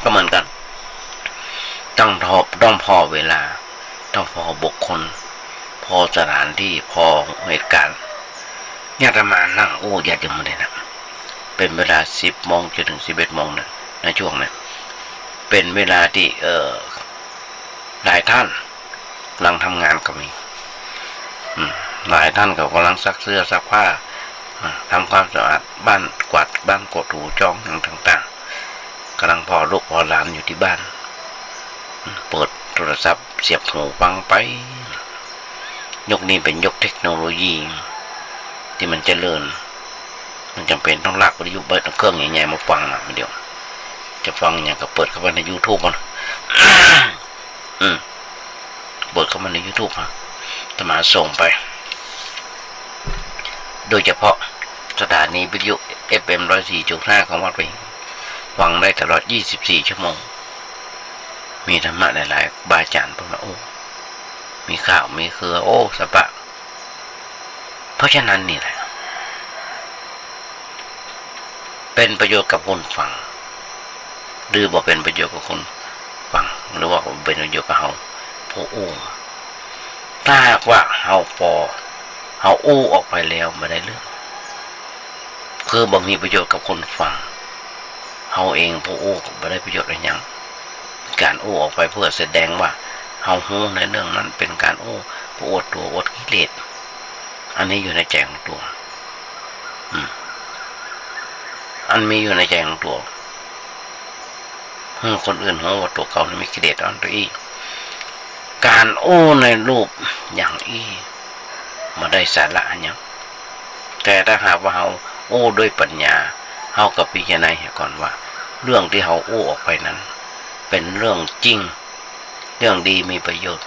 ก็เหมือนกั๋น ต้องทบ ต้องผ่อเวลา ต้องผ่อบุคคล ผ่อสถานตี้ ผ่อเหตุก๋ารณ์ อาตมานั่งอู้ญาติโยมเนี่ยนะ เป๋นเวลาสิบโมงจ๋นเถิงสิบเอ็ดโมงเนี่ย ในช่วงเนี่ย เป๋นเวลาตี้ เอ่อ หลายต้าน ก๋ำลังทำงานก็มี อืม หลายต้านก็ก๋ำลังซักเสื้อซักผ้า อ่า ทำความสะอาดบ้าน กวาดบ้านกวาดถูจ๋องอะหยังต่างๆ ก๋ำลังผ่อลูกผ่อหลานอยู่ตี้บ้าน อืม เปิดโทรศัพท์เสียบหูฟังไป ยุคนี้เป๋นยุคเทคโนโลยีตี้มันเจริญ มันจ๋ำเป๋นต้องลากวิทยุเบิดเครื่องใหญ่ๆ มาฟังนะ เดี๋ยว จะฟังอะหยังก็เปิดเข้าไปในยูทูบมัน อืม เปิดเข้ามาในยูทูบอะ อาตมาส่งไป โดยเฉพาะสถานีวิทยุ เอฟเอ็ม ร้อยสี่จุดห้า ของวัดพระหิง ฟังได้ตลอดยี่สิบสี่ชั่วโมง มีธรรมะหลายๆ ครูบาอาจ๋ารย์เปิ้นมา โอ้ มีข่าว มีเครือ โอ้ สะปะ เพราะฉะนั้นนี่แหละ เป๋นประโยชน์กับคนฟัง หรือบ่เป๋นประโยชน์กับคนฟัง หรือว่าเป๋นประโยชน์กับเฮาผู้อู้ ถ้าหากว่าเฮาปอ เฮาอู้ออกไปแล้วบ่ได้เรื่อง คือบ่มีประโยชน์กับคนฟัง เฮาเองผู้อู้ก็บ่ได้ประโยชน์อะหยัง ก๋านอู้ออกไปเปื้อแสดงว่าเฮาฮู้ในเรื่องนั้น เป๋นก๋านอู้เปื้ออวดตั๋วอวดกิเลส อันนี้อยู่ในใจ๋ของตั๋ว อืม อันมีอยู่ในใจ๋ของตั๋ว หื้อคนอื่นฮู้ว่าตั๋วเก่านี่มีกิเลสอ่อนตั๋วอี้ ก๋านอู้ในรูปอย่างอี้ บ่ได้สาระอะหยัง แต่ถ้าหากว่าเฮาอู้ด้วยปัญญา เฮาก็พิจารณาเหียก่อนว่า เรื่องตี้เฮาอู้ออกไปนั้น เป๋นเรื่องจริง เรื่องดีมีประโยชน์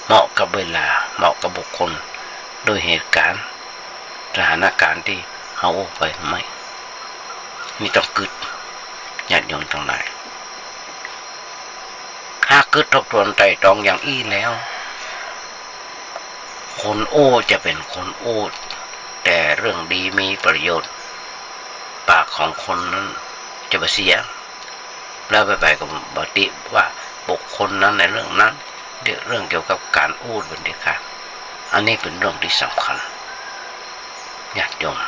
เหมาะกับเวลา เหมาะกับบุคคล ด้วยเหตุก๋ารณ์ สถานก๋ารณ์ตี้เฮาอู้ไปไหม นี่ต้องกึ๊ด ญาติโยมตังหลาย หากกึ๊ดทบทวนไตร่ตรองอย่างอี้แล้ว คนอู้จะเป๋นคนอู้แต่เรื่องดีมีประโยชน์ ปากของคนนั้นจะบ่เสีย แล้วไปๆ ก็บ่ติว่าบุคคลนั้นในเรื่องนั้น เรื่องเกี่ยวกับก๋านอู้เป๋นตี้ค่ะ อันนี้เป๋นเรื่องตี้สำคัญ ญาติโยม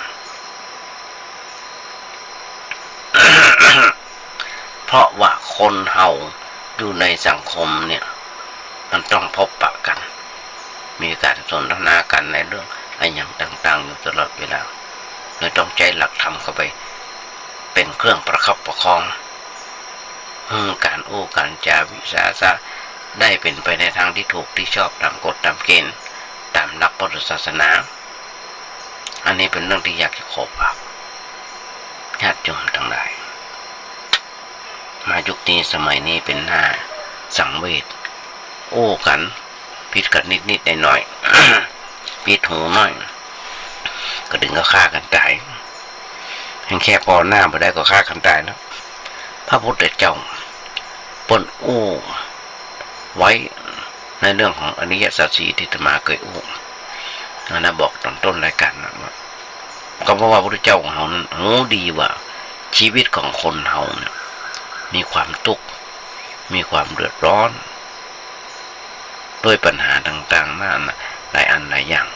เพราะว่าคนเฮาอยู่ในสังคมเนี่ย มันต้องพบปะกั๋น มีก๋านสนทนากั๋นในเรื่องอะหยังต่างๆ อยู่ตลอดเวลา เลยต้องใจ๊หลักธรรมเข้าไปเป๋นเครื่องประคับประคอง หื้อก๋านอู้ก๋านจ๋าวิสาสะได้เป๋นไปในตางตี้ถูกตี้ชอบต๋ามกฎต๋ามเกณฑ์ ต๋ามหลักพุทธศาสนา อันนี้เป๋นเรื่องตี้อยากจะขอฝากญาติโยมตังหลาย มายุคนี้สมัยนี้เป๋นหน้าสังเวช อู้กั๋น ผิดกั๋นนิดๆ หน่อยๆ ผิดหูหน่อย ก็เถิงกับฆ่ากั๋นต๋าย แฮงแค่ปอหน้าบ่ได้ก็ฆ่ากั๋นต๋ายแล้ว พระพุทธเจ้าเปิ้นอู้ไว้ในเรื่องของอริยสัจสี่ตี้อาตมาเกยอู้ อันนั้นบอกต๋อนต้นรายก๋านนะว่า ก็เพราะว่าพระพุทธเจ้าของเฮานั้นฮู้ดีว่าชีวิตของคนเฮาเนี่ยมีความตุ๊กข์ มีความเดือดร้อน ด้วยปัญหาต่างๆ นานาหลายอันหลายอย่าง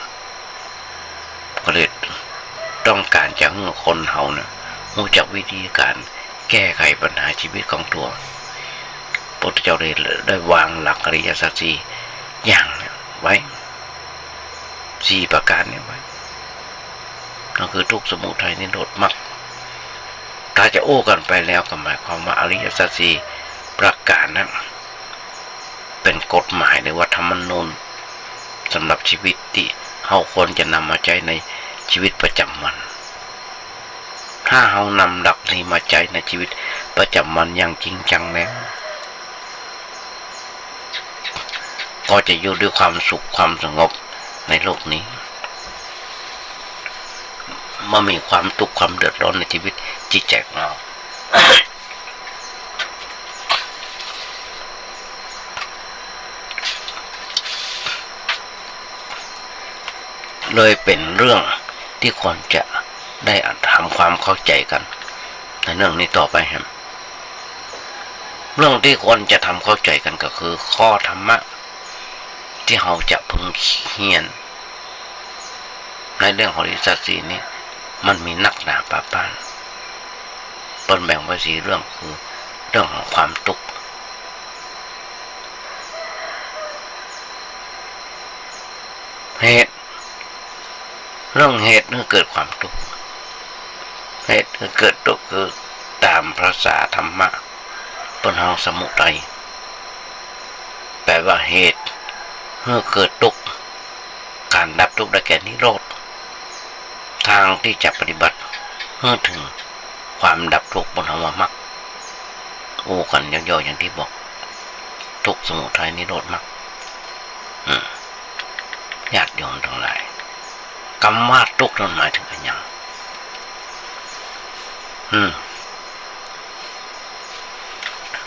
ก็เลยต้องก๋านจะหื้อคนเฮาเนี่ยฮู้จักวิธีก๋านแก้ไขปัญหาชีวิตของตั๋ว พระพุทธเจ้าได้ ได้วางหลักอริยสัจสี่อย่างเนี่ยไว้ สี่ประการเนี่ยไว้ ก็คือทุกข์ สมุทัย นิโรธ มรรค ถ้าจะอู้กั๋นไปแล้วก็หมายความว่าอริยสัจสี่ประการนั้น เป๋นกฎหมายหรือว่าธรรมนูญสำหรับชีวิตตี้เฮาควรจะนำมาใจ๊ในชีวิตประจำวัน ถ้าเฮานำหลักนี้มาใจ๊ในชีวิตประจำวันอย่างจริงจังแล้ว ก็จะอยู่ด้วยความสุขความสงบในโลกนี้ บ่มีความตุ๊กข์ความเดือดร้อนในชีวิตจิตใจ๋ของเฮา เลยเป๋นเรื่องตี้ควรจะได้ทำความเข้าใจ๋กั๋นในเรื่องนี้ต่อไปครับ เรื่องตี้ควรจะทำเข้าใจ๋กั๋นก็คือข้อธรรมะตี้เฮาจะพึงเฮียน ในเรื่องของอริยสัจสี่นี้ มันมีนักหนาปาปาน เปิ้นแบ่งไว้สี่เรื่อง คือเรื่องของความตุ๊กข์ เหตุ เรื่องเหตุหื้อเกิดความตุ๊กข์ เหตุหื้อเกิดตุ๊กข์คือต๋ามภาษาธรรมะ เปิ้นฮ้องสมุทัย แปล๋ว่าเหตุหื้อเกิดตุ๊กข์ ก๋านดับตุ๊กข์ได้แก่นิโรธ ตางตี้จะปฏิบัติหื้อเถิงความดับตุ๊กข์ เปิ้นฮ้องว่ามรรค อู้กั๋นย่อๆ อย่างตี้บอก ทุกข์ สมุทัย นิโรธ มรรค อืม ญาติโยมตังหลาย กำว่าตุ๊กข์นั้นหมายเถิงอะหยัง อืม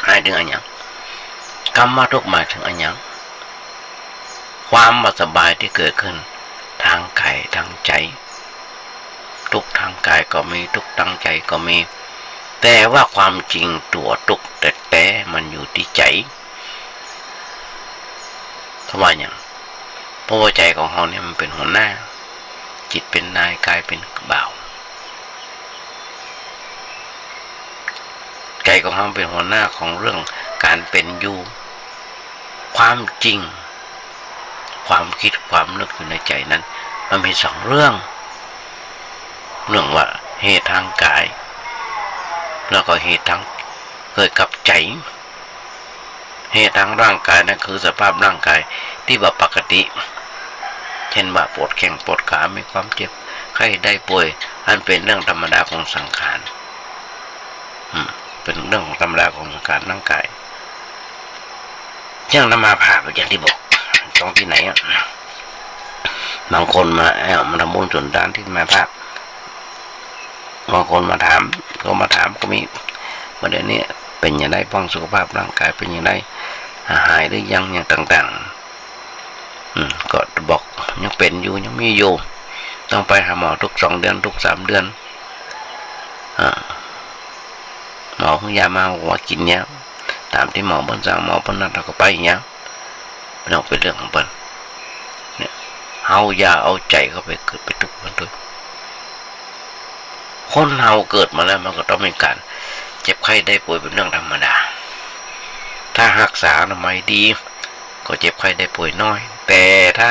หมายเถิงอะหยัง กำว่าตุ๊กข์หมายเถิงอะหยัง ความบ่สบายตี้เกิดขึ้นตางก๋ายตางใจ๋ ตุ๊กข์ตางก๋ายก็มี ตุ๊กข์ตางใจ๋ก็มี แต่ว่าความจริงตั๋วตุ๊กข์แต๊ๆ มันอยู่ตี้ใจ๋ เพราะว่าหยัง เพราะว่าใจ๋ของเฮาเนี่ยมันเป๋นหัวหน้า จิตเป๋นนาย ก๋ายเป๋นบ่าว ใจ๋ของเฮาเป๋นหัวหน้าของเรื่องก๋านเป๋นอยู่ ความจริง ความกึ๊ดความนึกอยู่ในใจ๋นั้น มันมีสองเรื่อง เรื่องว่าเหตุตางก๋าย แล้วก็เหตุตางเกิดกับใจ๋ เหตุตางร่างก๋ายนั้นคือสภาพร่างก๋ายตี้บ่ปกติ เช่นว่าปวดแข้งปวดขา มีความเจ็บไข้ได้ป่วย อันเป๋นเรื่องธรรมดาของสังขาร อืม เป๋นเรื่องของธรรมดาของสังขารร่างก๋าย อย่างอาตมาภาพอย่างตี้บอก ตรงตี้ไหนอะ บางคนมา เอ้า มาทำบุญสุนทานตี้อาตมาภาพ บางคนมาถาม ก็มาถามก็มี ว่าเดี๋ยวนี้เป๋นอย่างใดบ้าง สุขภาพร่างก๋ายเป๋นอย่างใด หายหรือยัง อย่างต่างๆ อืม ก็บอกยังเป๋นอยู่ ยังมีอยู่ ต้องไปหาหมอทุกสองเดือน ทุกสามเดือน อ่า หมอหื้อยามา บอกว่ากิ๋นเนี่ย ต๋ามตี้หมอเปิ้นสั่ง หมอเปิ้นนัด เฮาก็ไปเนี่ย เปิ้นเอาเป๋นเรื่องของเปิ้น เนี่ย เฮาอย่าเอาใจ๋เข้าไปกึ๊ดไปตุ๊กข์มันด้วย คนเฮาเกิดมาแล้วมันก็ต้องมีก๋านเจ็บไข้ได้ป่วยเป๋นเรื่องธรรมดา ถ้าฮักษาอนามัยดี ก็เจ็บไข้ได้ป่วยน้อย แต่ถ้า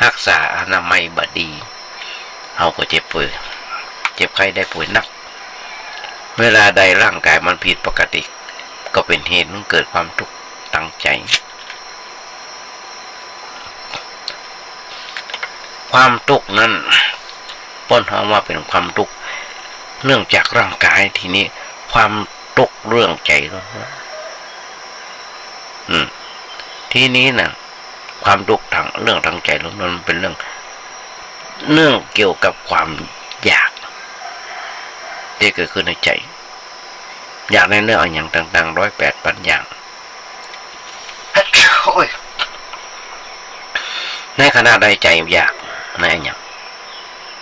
ฮักษาอนามัยบ่ดี เฮาก็เจ็บป่วย เจ็บไข้ได้ป่วยนัก เวลาใดร่างก๋ายมันผิดปกติ ก็เป๋นเหตุหื้อเกิดความตุ๊กข์ตางใจ๋ ความตุ๊กข์นั้น เปิ้นฮ้องว่าเป๋นความตุ๊กข์เนื่องจากร่างก๋าย ทีนี้ความตุ๊กข์เรื่องใจ๋ล้วนๆ อืม ทีนี้น่ะ ความตุ๊กข์ตาง เรื่องตางใจ๋ล้วนๆ มันเป๋นเรื่อง เรื่องเกี่ยวกับความอยาก ตี้เกิดขึ้นในใจ๋ อยากได้เรื่องอะหยังต่างๆ ร้อยแปดปันอย่าง โอ้ย ในขณะใดใจ๋อยากในอะหยัง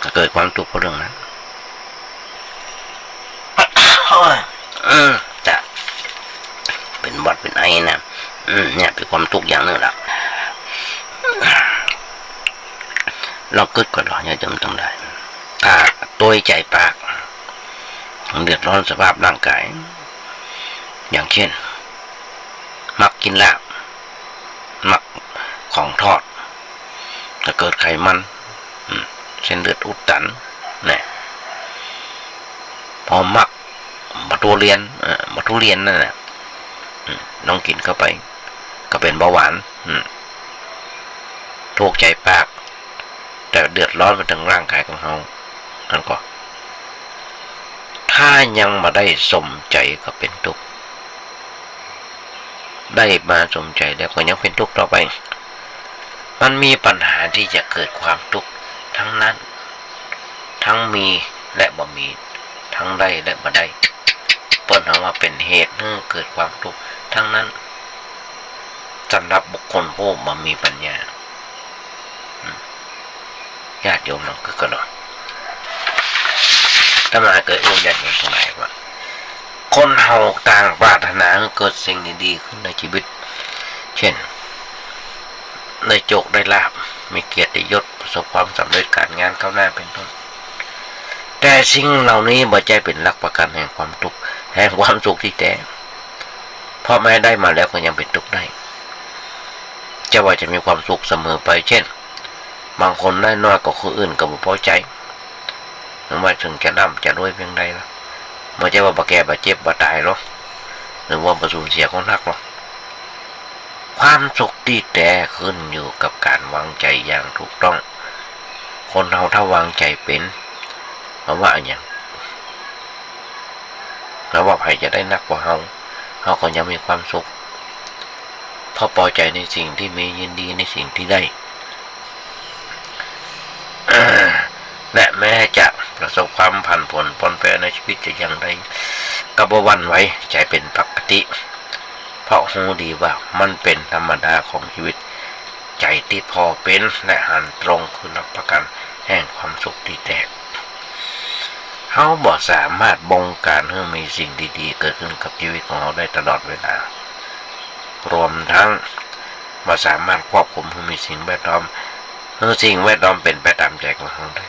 ก็เกิดความตุ๊กข์เพราะเรื่องนั้น โอ้ย อืม จะเป๋นหวัดเป๋นไอนะ อืม เนี่ยเป๋นความตุ๊กข์อย่างนึ่งละ ลองกึ๊ดก่อนเนาะ ญาติโยมตังหลาย ถ้าตวยใจ๋ปาก เดือดร้อนสภาพร่างก๋าย อย่างเช่น มักกิ๋นลาบ มักของทอด ก็เกิดไขมัน อืม เส้นเลือดอุดตัน เนี่ย พอมัก บ่าทุเรียน เอ่อ บ่าทุเรียนนั่นน่ะ อืม ลองกิ๋นเข้าไป ก็เป๋นเบาหวาน อืม ถูกใจ๋ปาก แต่เดือดร้อนมาเถิงร่างก๋ายของเฮา อันก็ ถ้ายังบ่ได้สมใจ๋ก็เป๋นตุ๊กข์ ได้มาสมใจ๋แล้วก็ยังเป๋นตุ๊กข์ต่อไป มันมีปัญหาตี้จะเกิดความตุ๊กข์ตังนั้น ตังมีและบ่มี ตังได้และบ่ได้ เปิ้นหันว่าเป๋นเหตุหื้อเกิดความตุ๊กข์ตังนั้น สำหรับบุคคลผู้บ่มีปัญญา อืม ญาติโยมลองกึ๊ดก่อนเนาะ อาตมาเกยอู้ญาติโยมตังหลายว่า คนเฮาต่างปรารถนาหื้อเกิดสิ่งดีๆ ขึ้นในชีวิต เช่น ได้โจคได้ลาภ มีเกียรติยศ ประสบความสำเร็จ ก๋านงานก้าวหน้า เป๋นต้น แต่สิ่งเหล่านี้บ่ใจ้เป๋นหลักประกั๋นแห่งความตุ๊กข์ แห่งความสุขตี้แต๊ เพราะแม้ได้มาแล้วก็ยังเป๋นตุ๊กข์ได้ จะว่าจะมีความสุขเสมอไป เช่น บางคนได้น้อยกว่าคนอื่นก็บ่ปอใจ๋ บ่ว่าเถิงจะร่ำจะรวยเปียงใดละ บ่ใจ้ว่าบ่แก่บ่เจ็บบ่ต๋ายหรอก หรือว่าบ่สูญเสียคนฮักหรอก ความสุขตี้แต๊ขึ้นอยู่กับก๋านวางใจ๋อย่างถูกต้อง คนเฮาถ้าวางใจ๋เป๋น บ่ว่าอะหยัง บ่ว่าใผจะได้นักกว่าเฮา เฮาก็ยังมีความสุข เพราะปอใจ๋ในสิ่งตี้มี ยินดีในสิ่งตี้ได้ และแม้จะประสบความผันผวนปรวนแปรในชีวิตจะอย่างใด ก็บ่หวั่นไหว ใจ๋เป๋นปกติ เพราะฮู้ดีว่ามันเป๋นธรรมดาของชีวิต ใจ๋ตี้ผ่อเป๋นและหันตรงคือหลักประกั๋นแห่งความสุขตี้แต๊ เฮาบ่สามารถบงก๋านหื้อมีสิ่งดีๆ เกิดขึ้นกับชีวิตของเฮาได้ตลอดเวลา รวมตังบ่สามารถควบคุมหื้อมีสิ่งแวดล้อม หื้อสิ่งแวดล้อมเป๋นไปต๋ามใจ๋ของเฮาได้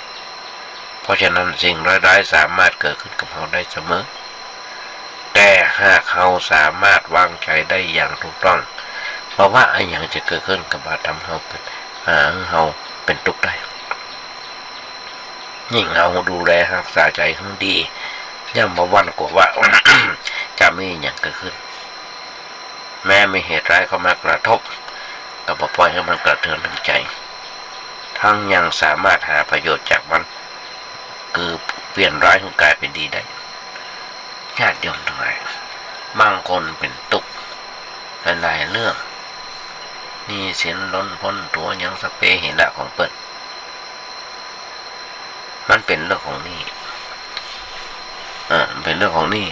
เพราะฉะนั้นสิ่งร้ายๆ สามารถเกิดขึ้นกับเฮาได้เสมอ แต่หากเฮาสามารถวางใจ๋ได้อย่างถูกต้อง บ่ว่าอะหยังจะเกิดขึ้นก็บ่ทำเฮาเป๋น อ่า หื้อเฮาเป๋นตุ๊กข์ได้ ยิ่งเฮาดูแลฮักษาใจ๋หื้อดี ย่อมบ่หวั่นกั๋วว่า จะมีอะหยังเกิดขึ้น แม้มีเหตุร้ายเข้ามากระทบ ก็บ่ปล่อยหื้อมันกระเทือนถึงใจ๋ ตังยังสามารถหาประโยชน์จากมัน คือเปลี่ยนร้ายหื้อกลายเป๋นดีได้ ญาติโยมตังหลาย บางคนเป๋นตุ๊กข์หลายๆ เรื่อง หนี้สินล้นพ้นตั๋ว หยังสะเพเหระของเปิ้น มันเป๋นเรื่องของหนี้ อ่า มันเป๋นเรื่องของหนี้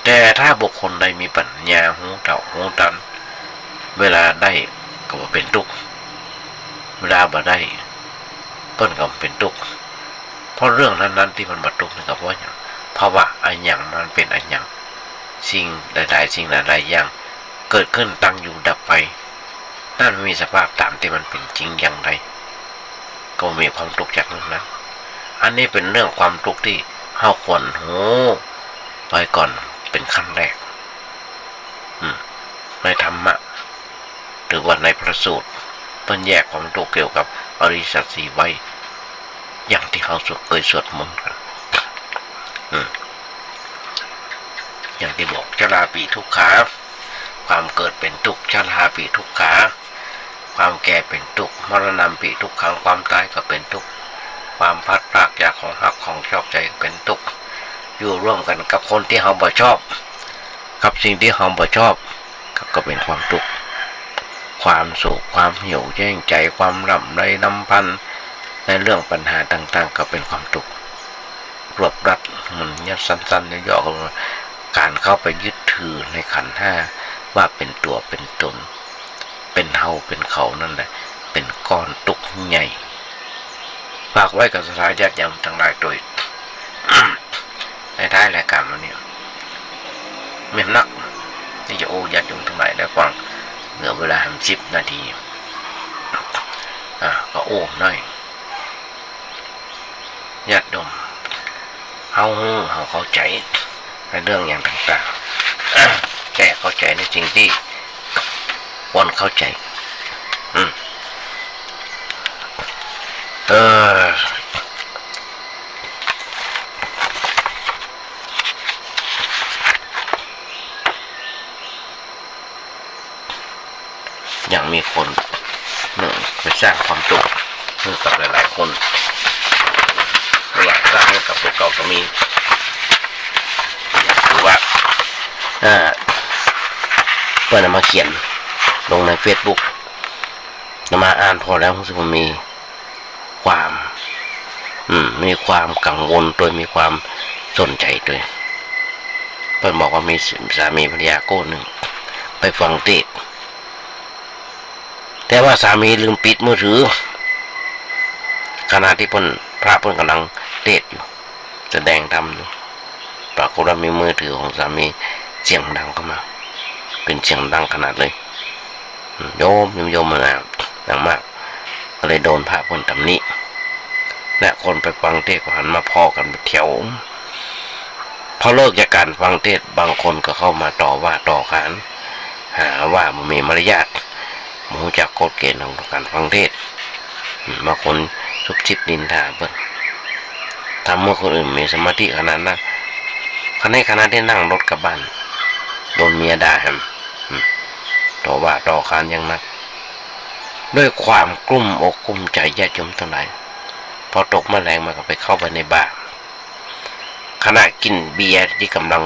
แต่ถ้าบุคคลใดมีปัญญาฮู้เต้าฮู้ตัน เวลาได้ก็บ่เป๋นตุ๊กข์ เวลาบ่ได้ เปิ้นก็บ่เป๋นตุ๊กข์ เพราะเรื่องนั้นๆ ตี้มันบ่ตุ๊กข์นี่ก็เพราะหยัง เพราะว่าอะหยังมันเป๋นอะหยัง สิ่งหลายๆ สิ่งหลายๆ อย่าง เกิดขึ้นตั้งอยู่ดับไป นั่นมีสภาพต๋ามตี้มันเป๋นจริงอย่างใด ก็มีความตุ๊กข์จากเรื่องนั้น อันนี้เป๋นเรื่องความตุ๊กข์ตี้เฮาควรฮู้ไปก่อนเป๋นขั้นแรก อืม ในธรรมะ หรือว่าในพระสูตร เปิ้นแยกความตุ๊กข์เกี่ยวกับอริยสัจสี่ไว้ อย่างตี้เฮาสวด เกยสวดมนต์กั๋น อืม อย่างตี้บอก ชราปิทุกขา ความเกิดเป๋นตุ๊กข์ ชราปิทุกขา ความแก่เป๋นตุ๊กข์ มรณัมปิทุกขัง ความต๋ายก็เป๋นตุ๊กข์ ความพลัดพรากจากของฮักของชอบใจ๋เป๋นตุ๊กข์ อยู่ร่วมกั๋นกับคนตี้เฮาบ่ชอบ กับสิ่งตี้เฮาบ่ชอบ ก็ ก็เป๋นความตุ๊กข์ ความโศก ความเหี่ยวแย้งใจ๋ ความร่ำไรรำพัน ในเรื่องปัญหาต่างๆ ก็เป๋นความตุ๊กข์ รวบรัดมันยัดสั้นๆ ย่อๆ ก็ว่า ก๋านเข้าไปยึดถือในขันธ์ห้าว่าเป๋นตั๋วเป๋นต๋น เป๋นเฮาเป๋นเขานั่นแหละ เป๋นก้อนตุ๊กข์ใหญ่ ฝากไว้กับศรัทธาญาติโยมตังหลายตวย ในท้ายรายก๋านวันนี้ แม่นนัก ตี้จะอู้ญาติโยมตังหลายได้ฟัง เหลือเวลาห้าสิบนาที อ่า ก็อู้หน้อย ญาติโยม เฮาฮู้ เฮาเข้าใจ๋ในเรื่องอย่างต่างๆ แต่เข้าใจ๋ในสิ่งตี้ควรเข้าใจ๋ อืม เออ ยังมีคน เออ ไปสร้างความตุ๊กข์หื้อกับหลายๆ คน บ่อยากสร้างหื้อกับตัวเก่าก็มี ถือว่า เอ่อ เปิ้นเอามาเขียนลงในเฟซบุ๊ก อาตมาอ่านผ่อแล้วรู้สึกว่ามี ความ อืม มีความกังวลตวย มีความสนใจ๋ตวย เปิ้นบอกว่ามีสามีภรรยากู้หนึ่งไปฟังเทศน์ แต่ว่าสามีลืมปิดมือถือ ขณะตี้เปิ้น พระเปิ้นก่ำลังเทศน์อยู่ แสดงธรรมอยู่ ปรากฏว่ามีมือถือของสามีเสียงดังเข้ามา เป๋นเสียงดังขนาดเลย อืม โยม โยม โยมมา ดังมาก ก็เลยโดนพระเปิ้นตำหนิ และคนไปฟังเทศน์ก็หันมาผ่อกั๋นเป๋นแถว พอเลิกจากก๋านฟังเทศน์ บางคนก็เข้ามาต่อว่าต่อขาน หาว่าบ่มีมารยาท บ่ฮู้จักกฎเกณฑ์ของก๋านฟังเทศน์ อืม บางคนซุบซิบนินทาเปิ้น ทำหื้อคนอื่นมีสมาธิขนาดนั้น ขณะ ขณะตี้นั่งรถกลับบ้าน โดนเมียด่าแหม อืม ต่อว่าต่อขานอย่างหนัก ด้วยความกลุ้มอกกลุ้มใจ๋ ญาติโยมตังหลาย พอตกมาแลงมาก็ไปเข้าไปในบาร์ ขณะกิ๋นเบียร์ตี้ก่ำลัง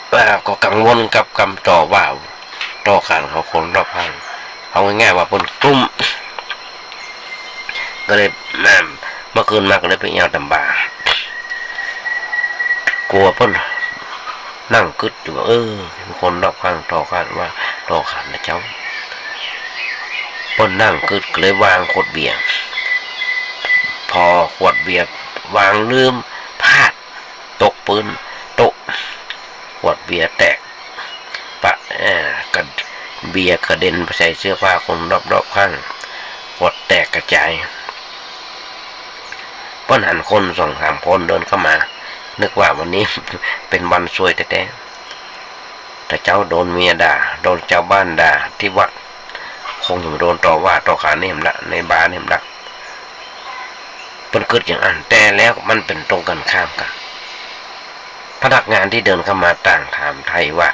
เอ่อ ก็กังวลกับกำต่อว่าต่อขานของคนรอบข้าง เอาง่ายๆ ว่าเปิ้นกลุ้ม ก็เลย เมื่อคืนมาก็เลยไปแอ่วต๋ามบาร์ กั๋วเปิ้น นั่งกึ๊ดอยู่ว่า เออ คนรอบข้างต่อขานว่า ต่อขานนะเจ้า เปิ้นนั่งกึ๊ดก็เลยวางขวดเบียร์ พอขวดเบียร์วางลืมพลาด ตกปื๊นโต๊ะ ขวดเบียร์แตกปะ เอ่อ กระ เบียร์กระเด็นไปใส่เสื้อผ้าคนรอบๆ ข้าง ขวดแตกกระจาย เปิ้นหันคนสองสามคนเดินเข้ามา นึกว่าวันนี้เป๋นวันซวยแต๊ๆ ถ้าเจ้าโดนเมียด่า โดนจาวบ้านด่าตี้วัด คงจะโดนต่อว่าต่อขานนี่แหมละ ในบาร์นี่แหมละ เปิ้นกึ๊ดอย่างอั้น แต่แล้วมันเป๋นตรงกั๋นข้ามกั๋น พนักงานตี้เดินเข้ามาต่างถามไถ่ว่า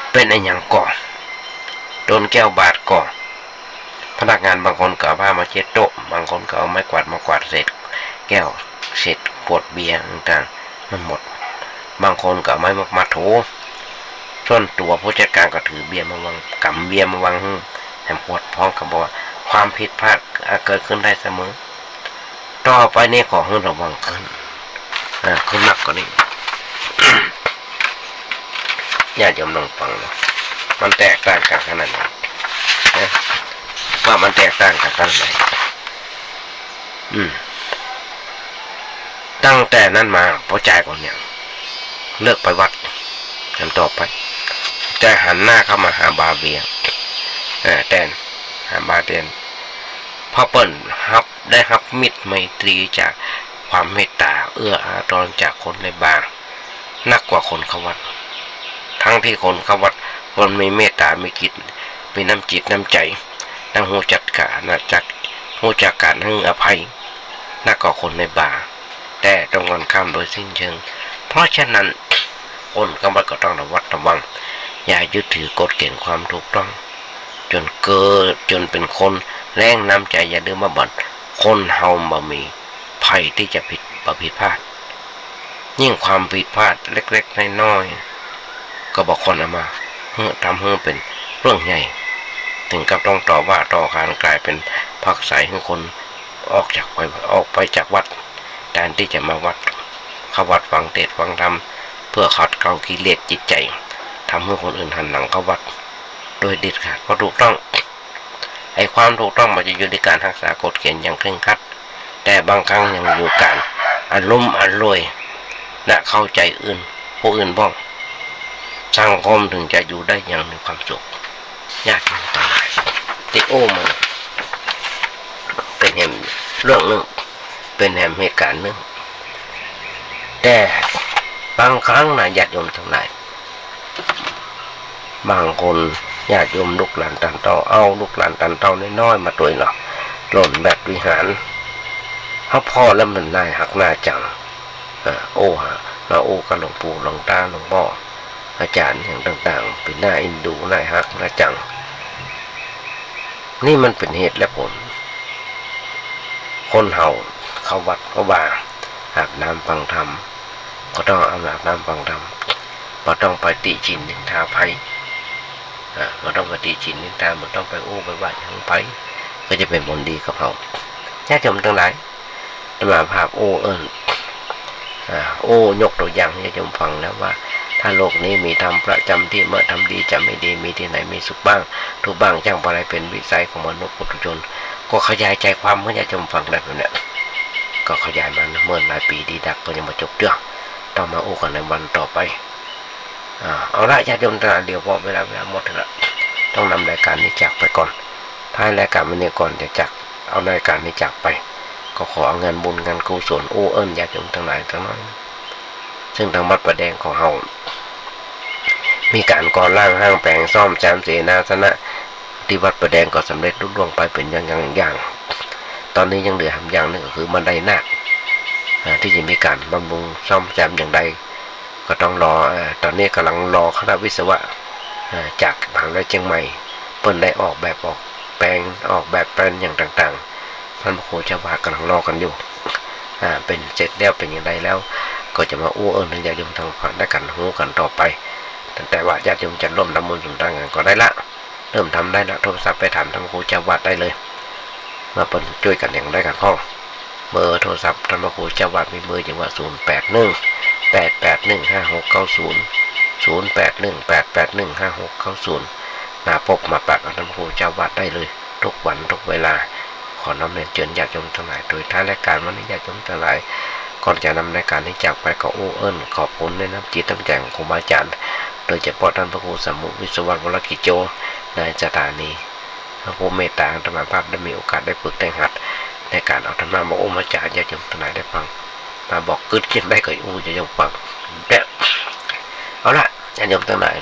เป๋นอะหยังก่อ โดนแก้วบาดก่อ พนักงานบางคนก็เอาผ้ามาเช็ดโต๊ะ บางคนก็เอาไม้กวาดมากวาดเศษแก้ว เศษขวดเบียร์ต่างๆ นั้นหมด บางคนก็เอาไม้มาถู ส่วนตั๋วผู้จัดการก็ถือเบียร์มาวาง ก๋ำเบียร์มาวางหื้อแหมขวด พร้อมกับบอกว่า ความผิดพลาดอาจเกิดขึ้นได้เสมอ ต่อไปนี้ขอหื้อระวังขึ้น อ่า ขึ้นนักกว่านี้ ญาติโยมลองฟังนะ มันแตกต่างกั๋นขนาดไหน นะ ว่ามันแตกต่างกั๋นขนาดไหน อืม ตั้งแต่นั้นมา ป้อจายก็เนี่ย เลิกไปวัด อันต่อไป จะหันหน้าเข้ามาหาบาร์เบียร์ เอ่อ แตน หาบาร์แตน เพราะเปิ้นฮับ ได้ฮับมิตรไมตรีจากความเมตต๋าเอื้ออาทรจากคนในบาร์ นักกว่าคนเข้าวัด ทั้งที่คนเข้าวัดเปิ้นมีเมตต๋า มีจิต มีน้ำจิตน้ำใจ๋ และฮู้จักก๋าน จัก ฮู้จักก๋านหื้ออภัย นักกว่าคนในบาร์ แต่ตรงกันข้ามโดยสิ้นเชิง เพราะฉะนั้น คนเข้าวัดก็ต้องระวัดระวัง อย่ายึดถือกฎเกณฑ์ความถูกต้อง จ๋นเกิด จ๋นเป๋นคนแล้งน้ำใจ๋ อย่าลืมว่าบ่อน คนเฮาบ่มี ภัยตี้จะผิด บ่ผิดพลาด ยิ่งความผิดพลาดเล็กๆ น้อยๆ ก็บ่ควรเอามาหื้อ ทำหื้อเป๋นเรื่องใหญ่ เถิงกับต้องต่อว่าต่อขาน ก๋ายเป๋นผลักไสหื้อคนออกจากไป ออกไปจากวัด แตนตี้จะมาวัด เข้าวัดฟังเทศน์ฟังธรรม เพื่อขัดเกลากิเลสจิตใจ๋ ทำหื้อคนอื่นหันหลังเข้าวัด โดยเด็ดขาด บ่ถูกต้อง ไอ้ความถูกต้องมันจะอยู่ในก๋านฮักษากฎเกณฑ์อย่างเคร่งครัด แต่บางครั้งยังอยู่ก๋านอะลุ่มอล่วย และเข้าใจ๋อื่น ผู้อื่นบ้าง สังคมเถิงจะอยู่ได้อย่างมีความสุข ญาติโยมตังหลาย ตี้โอ้มาเนี่ย เป๋นแหมเรื่องนึ่ง เป๋นแหมเหตุก๋ารณ์นึ่ง แต่บางครั้งนะญาติโยมตังหลาย บางคนญาติโยมลูกหลานต้านเต้า เอาลูกหลานต้านเต้าน้อยๆ มาตวยเนาะ หล่นแบบวิหาร เฮาผ่อแล้วมันน่าฮักน่าจัง อ่า โอ้ฮะ มาโอ้กับหลวงปู่หลวงตาหลวงป้อ อาจ๋ารย์อย่างต่างๆ เป๋นน่าเอ็นดูน่าฮักน่าจัง นี่มันเป๋นเหตุและผล คนเฮาเข้าวัดเข้าวา อาบน้ำฟังธรรม ก็ต้องอาบน้ำฟังธรรม บ่ต้องไปติฉินนินทาใผ อ่า บ่ต้องไปติฉินนินทา บ่ต้องไปอู้ไปว่าหยังใผ ก็จะเป๋นผลดีกับเฮา ญาติโยมตังหลาย อาตมาภาพอู้เอิ้น อ่า อู้ยกตั๋วอย่างหื้อญาติโยมฟังแล้วว่า ถ้าโลกนี้มีธรรมประจ๋ำตี้ เมื่อทำดีจะไม่ดี มีตี้ไหนมีสุขบ้าง ทุกข์บ้าง จ้างปาลัยเป๋นวิสัยของมนุษย์ปุถุชน ก็ขยายใจ๋ความหื้อญาติโยมฟังได้แบบเนี้ย ก็ขยายมาเนิ่นหลายปี๋ดีดักก็ยังบ่จบเตื้อ ต้องมาอู้กั๋นในวันต่อไป อ่า เอาละญาติโยมตังหลาย เดี๋ยวเพราะเวลา เวลาหมดละ ต้องนำรายก๋านนี้จากไปก่อน ท้ายรายก๋านวันนี้ก่อนจะจาก เอารายก๋านนี้จากไป ก็ขอเอางานบุญงานกุศลอู้เอิ้นญาติโยมตังหลายตังน้อย ซึ่งตางวัดป่าแดงของเฮา มีก๋านก่อสร้างห้างแป๋งซ่อมแซมเสนาสนะ ตี้วัดป่าแดงก็สำเร็จลุล่วงไปเป๋นอย่างๆ อย่างๆ ต๋อนนี้ยังเหลือหำอย่างนึ่งก็คือบันไดนาค อ่า ตี้จะมีก๋านบำรุงซ่อมแซมอย่างใด ก็ต้องรอ อ่า ต๋อนนี้ก่ำลังรอคณะวิศวะ อ่า จากมหาวิทยาลัยเจียงใหม่ เปิ้นได้ออกแบบออกแปลน ออกแบบแปลนอย่างต่างๆ ต้านพระครูเจ้าอาวาสก่ำลังรอกั๋นอยู่ อ่า เป๋นเสร็จแล้วเป๋นอย่างใดแล้ว ก็จะมาอู้เอิ้นหื้อญาติโยมตังฟังได้กั๋นฮู้กั๋นต่อไป ตั้งแต่ว่าญาติโยมจะร่วมทำบุญสุนทานกั๋นก็ได้ละ เริ่มทำได้ละ โทรศัพท์ไปถามต้านพระครูเจ้าอาวาสได้เลย ว่าเปิ้นจ้วยกั๋นอย่างใดกั๋นพ่อง เบอร์โทรศัพท์ต้านพระครูเจ้าอาวาสมีเบอร์อยู่ว่า ศูนย์แปดหนึ่ง แปดแปดหนึ่ง ห้าหกเก้าศูนย์ ศูนย์แปดหนึ่ง แปดแปดหนึ่ง ห้าหกเก้าศูนย์ มาปบมาปะกับต้านพระครูเจ้าอาวาสได้เลย ทุกวันทุกเวลา ขอน้อมเรียนเจิญญาติโยมตังหลาย โดยท้ายรายก๋านวันนี้ญาติโยมตังหลาย ก่อนจะนำรายก๋านนี้จากไปก็อู้เอิ้นขอบคุณในน้ำจิตน้ำใจ๋ของครูบาอาจ๋ารย์ โดยเฉพาะต้านพระครูสามุวิศวัตร วรกิจโจ ในสถานี พระผู้เมตต๋าอาตมาภาพได้มีโอกาสได้ฝึกได้หัด ในก๋านเอาธรรมะมาอู้มาจ๋าญาติโยมตังหลายได้ฟัง มาบอกกึ๊ดเจียนได้ก็อู้ญาติโยมฟัง เอาละญาติโยมตังหลาย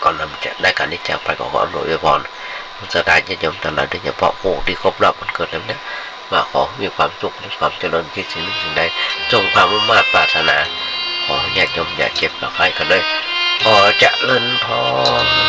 ก่อนนำรายก๋านนี้จากไปก็ขออำนวยอวยพร ศรัทธาญาติโยมตังหลาย โดยเฉพาะผู้ตี้ครบรอบวันเกิดในวันนี้ ว่าขอมีความสุข มีความเจริญ คิดสิ่งใดสิ่งใด สมความมุ่งมาดปรารถนา ขอญาติโยมอย่าเจ็บอย่าไข้กั๋นเลย ขอเจริญพร